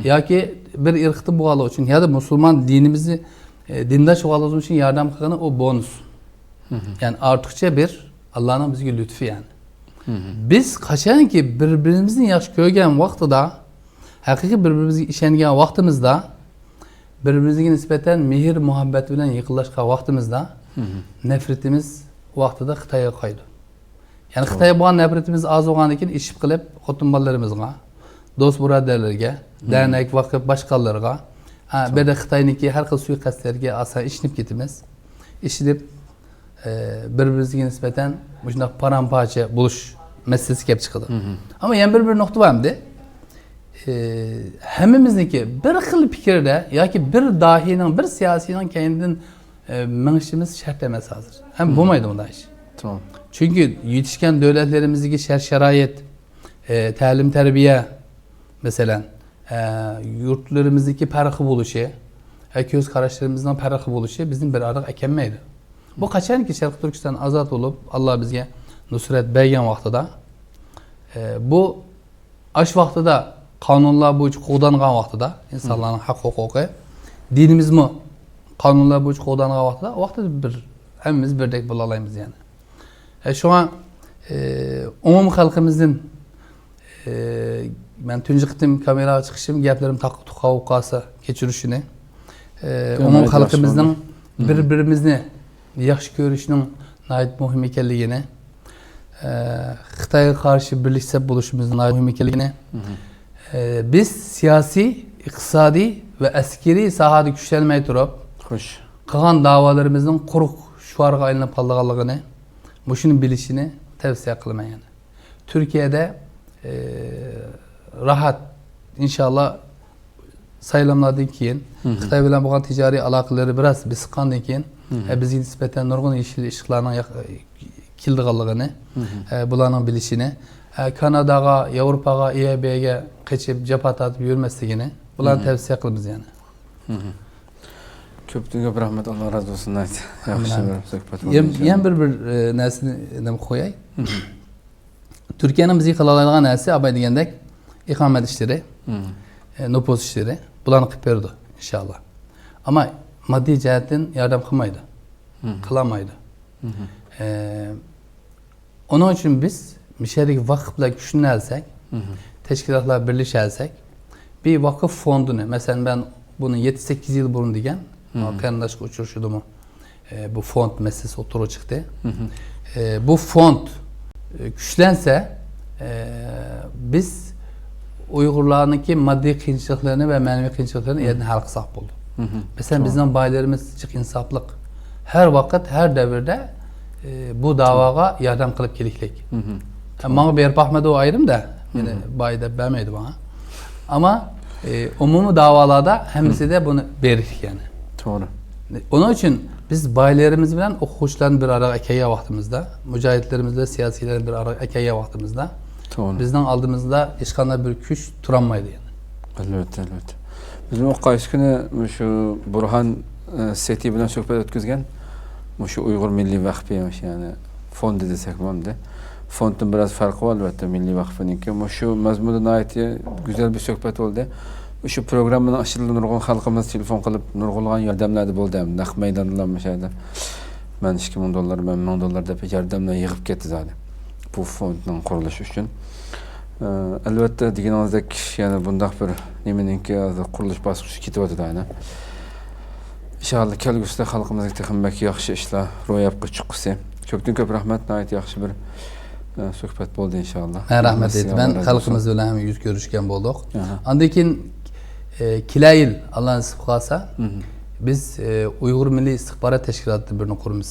ياكى بىر ئىرقتىن بولغانلىقى ئۈچۈن، يا دا مۇسۇلمان دىنىمىزنى، ئە، دىنداش بولغانلىقىمىز ئۈچۈن ياردەم قىلغىنى ئۇ بونۇس. يەنى ئارتۇقچە بىر ئاللانىڭ بىزگە لۈتفى، يەنى. بىز قاچانكى بىر-بىرىمىزنى ياخشى كۆرگەن ۋاقتىدا، ھەقىقىي بىر-بىرىمىزگە ئىشەنگەن ۋاقتىمىزدا، بىر-بىرىمىزگە نىسبەتەن مېھىر-مۇھەببەت بىلەن يېقىنلاشقان ۋاقتىمىزدا، نەپرىتىمىز ۋاقتىدا خىتايغا قايىدۇ. يەنى خىتايغا بولغان نەپرىتىمىز ئاز بولغاندىن كېيىن ئىشىپ قېلىپ، خوتۇن بالىلىرىمىزغا، دوست بۇرادەرلەرگە، دەرنەك، ۋاقىپ باشقانلىرىغا، ھە، بىردە خىتاينىڭكى ھەر خىل سۇيىقەستلەرگە ئاسان ئىشىنىپ كېتىمىز. ئىشىنىپ، ئە، بىر-بىرىمىزگە نىسبەتەن مۇشۇنداق پارام-پارچە بولۇش مەسىلىسى كېلىپ چىقىدۇ. ئەمما يەنە بىر، بىر نۇقتا بار ئەمدى. ئە، ھەممىمىزنىڭكى بىر خىل پىكىردە ياكى بىر داھىينىڭ، بىر سىياسىينىڭ كەينىدىن، ئە، مېڭىشىمىز شەرت ئەمەس ھازىر. ھەم بولمايدۇ بۇنداق ئىش. چۈنكى يېتىشكەن دۆلەتلىرىمىزدىكى شەرت-شارائىت، ئە، تەلىم-تەربىيە، مەسىلەن، ئە، يۇرتلىرىمىزدىكى پەرقى بولۇشى، ئە، كۆز قاراشلىرىمىزنىڭ پەرقى بولۇشى بىزنى بىر ئارىغا ئەكەلمەيدۇ. بۇ قاچانكى شەرقىي تۈركىستان ئازاد بولۇپ، ئاللا بىزگە نۇسرەت بەرگەن ۋاقتىدا، ئە، بۇ ئاش ۋاقتىدا قانۇنلار بويىچە قوغدانغان ۋاقتىدا، ئىنسانلارنىڭ ھەق ھوقۇقى، دىنىمىزمۇ قانۇنلار بويىچە قوغدانغان ۋاقتىدا، ئۇ ۋاقتىدا بىر، ھەممىمىز بىردەك بولالايمىز يەنى. ئە، شۇڭا، ئە، ئومۇم خەلقىمىزدىن ئى، مەن تۇنجى قېتىم كامېراغا چىقىشىم، گەپلىرىم تاققا-تۇققا بولۇپ قالسا، كەچۈرۈشىنى. ئى، ئومۇم خەلقىمىزنىڭ بىر-بىرىمىزنى ياخشى كۆرۈشىنىڭ ناھايىتى مۇھىم ئىكەنلىكىنى، ئى، خىتايغا قارشى بىرلىكتە سەپ بولۇشىمىزنىڭ ناھايىتى مۇھىم ئىكەنلىكىنى، ئى، بىز سىياسىي، ئىقتىسادىي ۋە ئەسكىرىي ساھەدە كۈچلەنمەي تۇرۇپ، قىلغان داۋالىرىمىزنىڭ قۇرۇق شوئارغا ئايلىنىپ قالىدىغانلىقىنى، مۇشۇنى بىلىشىنى تەۋسىيە قىلىمەن يەنە. تۈركىيەدە، ئى، راھەت، ئىنشاللا، سايلاملاردىن كېيىن، خىتاي بىلەن بولغان تىجارىي ئالاقىلىرى بىراز بېسىققاندىن كېيىن، ئە، بىزگە نىسبەتەن نۇرغۇن يېشىل ئىشىقلارنىڭ ياق-، كېلىدىغانلىقىنى، ئە، بۇلارنىڭ بىلىشىنى، ئە، كاناداغا، ياۋروپاغا، ئى ئەي بىگە قېچىپ، جاپا تارتىپ يۈرمەسلىكىنى، بۇلارنى تەۋسىيە قىلىمىز يەنە. كۆپتىن كۆپ رەھمەت، ئاللا رازى بولسۇن. ياخشى بىر سۆھبەت بولدى. يەنە بىر، ئى، نەرسىنى نېمە قوياي. تۈركىيەنىڭ بىزگە قىلالايدىغان نەرسىسى، ئاباي دېگەندەك، ئىقامەت ئىشلىرى، ئە، نوپۇس ئىشلىرى، بۇلارنى قىلىپ بېرىدۇ، ئىنشاللا. ئەمما ماددىي جەھەتتىن ياردەم قىلمايدۇ، قىلالمايدۇ. ئە، ئۇنىڭ ئۈچۈن بىز مۇشۇ يەردىكى ۋاقىپ بىلەن كۈچلىنەلىسەك، تەشكىلاتلار بىرلىشەلىسەك، بىر ۋاقىپ فوندىنى، مەسىلەن، مەن بۇنى يەتتە-سەككىز يىل بۇرۇن دېگەن، قېرىنداشقا ئۇچرىشىشىدىمۇ، ئە، بۇ فوند مەسىلىسى ئوتتۇرىغا چىقتى. ئە، بۇ فوند، ئە، كۈچلەنسە، ئە، بىز ئۇيغۇرلارنىڭكى ماددىي قىيىنچىلىقلىرىنى ۋە مەنىۋى قىيىنچىلىقلىرىنى يەنە ھەل قىلساق بولدى. مەسىلەن، بىزنىڭ بايلىرىمىز جىق ئىنساپلىق. ھەر ۋاقىت، ھەر دەۋردە، ئى، بۇ داۋاغا ياردەم قىلىپ كېلىشلىك. ھە، ماڭا بېرىپ باقمىدى، ئۇ ئايرىم-دە. مېنى باي دەپ بەرمەيدۇ ماڭا. ئەمما، ئى، ئومۇمىي داۋالاردا ھەممىسىدە بۇنى بېرىشلىك يەنى. توغرا. ئۇنىڭ ئۈچۈن بىز بايلىرىمىز بىلەن ئوقۇغۇچىلارنى بىر ئارىغا ئەكەلگەن ۋاقتىمىزدا، مۇجاھىدلىرىمىز بىلەن سىياسىيلارنى بىر ئارىغا ئەكەلگەن ۋاقتىمىزدا، توغرا، بىزنىڭ ئالدىمىزدا ھېچقانداق بىر كۈچ تۇرالمايدۇ يەنى. ئەلۋەتتە، ئەلۋەتتە. بىزمۇ قايسى كۈنى مۇشۇ بۇرھان، ئە، سېتى بىلەن سۆھبەت ئۆتكۈزگەن. مۇشۇ ئۇيغۇر مىللىي ۋەقپى، مۇشۇ يەنى فوندى دېسەك بولامدۇ. فوندتىن بىراز پەرقى بار، ئەلۋەتتە، مىللىي ۋەقفىنىڭكى. مۇشۇ مەزمۇندا ناھايىتى گۈزەل بىر سۆھبەت بولدى. شۇ پروگراممىنىڭ ئىچىدە نۇرغۇن خەلقىمىز تېلېفون قىلىپ، نۇرغۇنلىغان ياردەملەردە بولدى، ھەم نەق مەيداندىلا مۇشۇ يەردە مەن ئىككى مىڭ دوللار، مەن مىڭ دوللار دەپ ياردەملەر يىغىپ كەتتى زادى بۇ فوندنىڭ قۇرۇلۇشى ئۈچۈن. ئە، ئەلۋەتتە، دېگىنىڭىزدەك، يەنە بۇنداق بىر نېمىنىڭكى ھازىر قۇرۇلۇش باسقۇچى كېتىۋاتىدۇ، ئەنە. ئىنشائاللا، كەلگۈسىدە خەلقىمىزگە تېخىمۇ بەك ياخشى ئىشلار روياپقا چىققۇسى. كۆپتىن كۆپ رەھمەت، ناھايىتى ياخشى بىر، ئە، سۆھبەت بولدى، ئىنشائاللا. مەن رەھمەت ئېيتىمەن. خەلقىمىز بىلەن ھەم يۈز كۆرۈشكەن بولدۇق. ئاندىن كېيىن، ئە، كېلەر يىل، ئاللا نېسىپ قىلسا، بىز، ئە، ئۇيغۇر مىللىي ئىستىخبارات تەشكىلاتى بىرنى قۇرىمىز.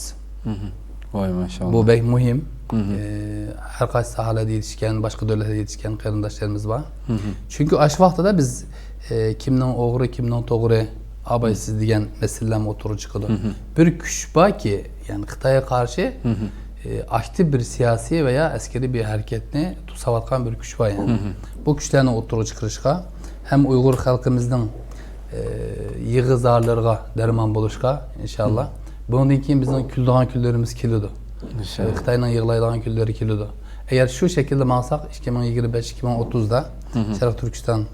ۋاي، ماشائاللا. بۇ بەك مۇھىم. ئە، ھەر قايسى ساھەلەردە يېتىشكەن، باشقا دۆلەتلەردە يېتىشكەن قېرىنداشلىرىمىز بار. چۈنكى ئاشۇ ۋاقتىدا بىز، ئە، كىمنىڭ ئوغرى، كىمنىڭ توغرا، ئابايسىز دېگەن مەسىلىلەرمۇ ئوتتۇرىغا چىقىدۇ. بىر كۈچ باركى، يەنى خىتايغا قارشى، ئە، ئاكتىپ بىر سىياسىي ۋە يا ئەسكىرىي بىر ھەرىكەتنى توساۋاتقان بىر كۈچ بار، يەنى. بۇ كۈچلەرنى ئوتتۇرىغا چىقىرىشقا ھەم ئۇيغۇر خەلقىمىزنىڭ، ئە، يىغا زارلىرىغا دەرمان بولۇشقا، ئىنشائاللا. بۇنىڭدىن كېيىن بىزنىڭ كۈلىدىغان كۈنلىرىمىز كېلىدۇ. ئىنشائاللا. خىتاينىڭ يىغلايدىغان كۈنلىرى كېلىدۇ. ئەگەر شۇ شەكىلدە ماڭساق، ئىككى مىڭ يىگىرمە بەش، ئىككى مىڭ ئوتتۇزدا شەرقىي تۈركىستان،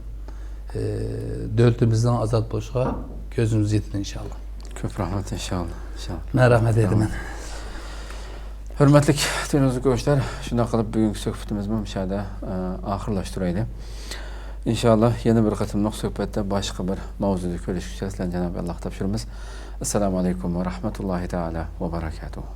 ئە، دۆلىتىمىزنىڭ ئازاد بولۇشىغا كۆزىمىز يېتىدۇ، ئىنشائاللا. كۆپ رەھمەت، ئىنشائاللا. ئىنشائاللا. مەن رەھمەت ئېيتىمەن. ھۆرمەتلىك تېلېۋىزور كۆرۈشلەر، شۇنداق قىلىپ بۈگۈنكى سۆھبىتىمىزمۇ مۇشۇ يەردە، ئە، ئاخىرلاشتۇرايلى. ئىنشائاللا، يەنە بىر قېتىملىق سۆھبەتتە باشقا بىر ماۋزۇدا كۆرۈشكۈچە سىلەرنى جانابى ئاللاغا تاپشۇرىمىز. ئەسسالامۇ ئەلەيكۇم ۋە رەھمەتۇللاھى تائالا ۋە بەرەكاتۇھۇ.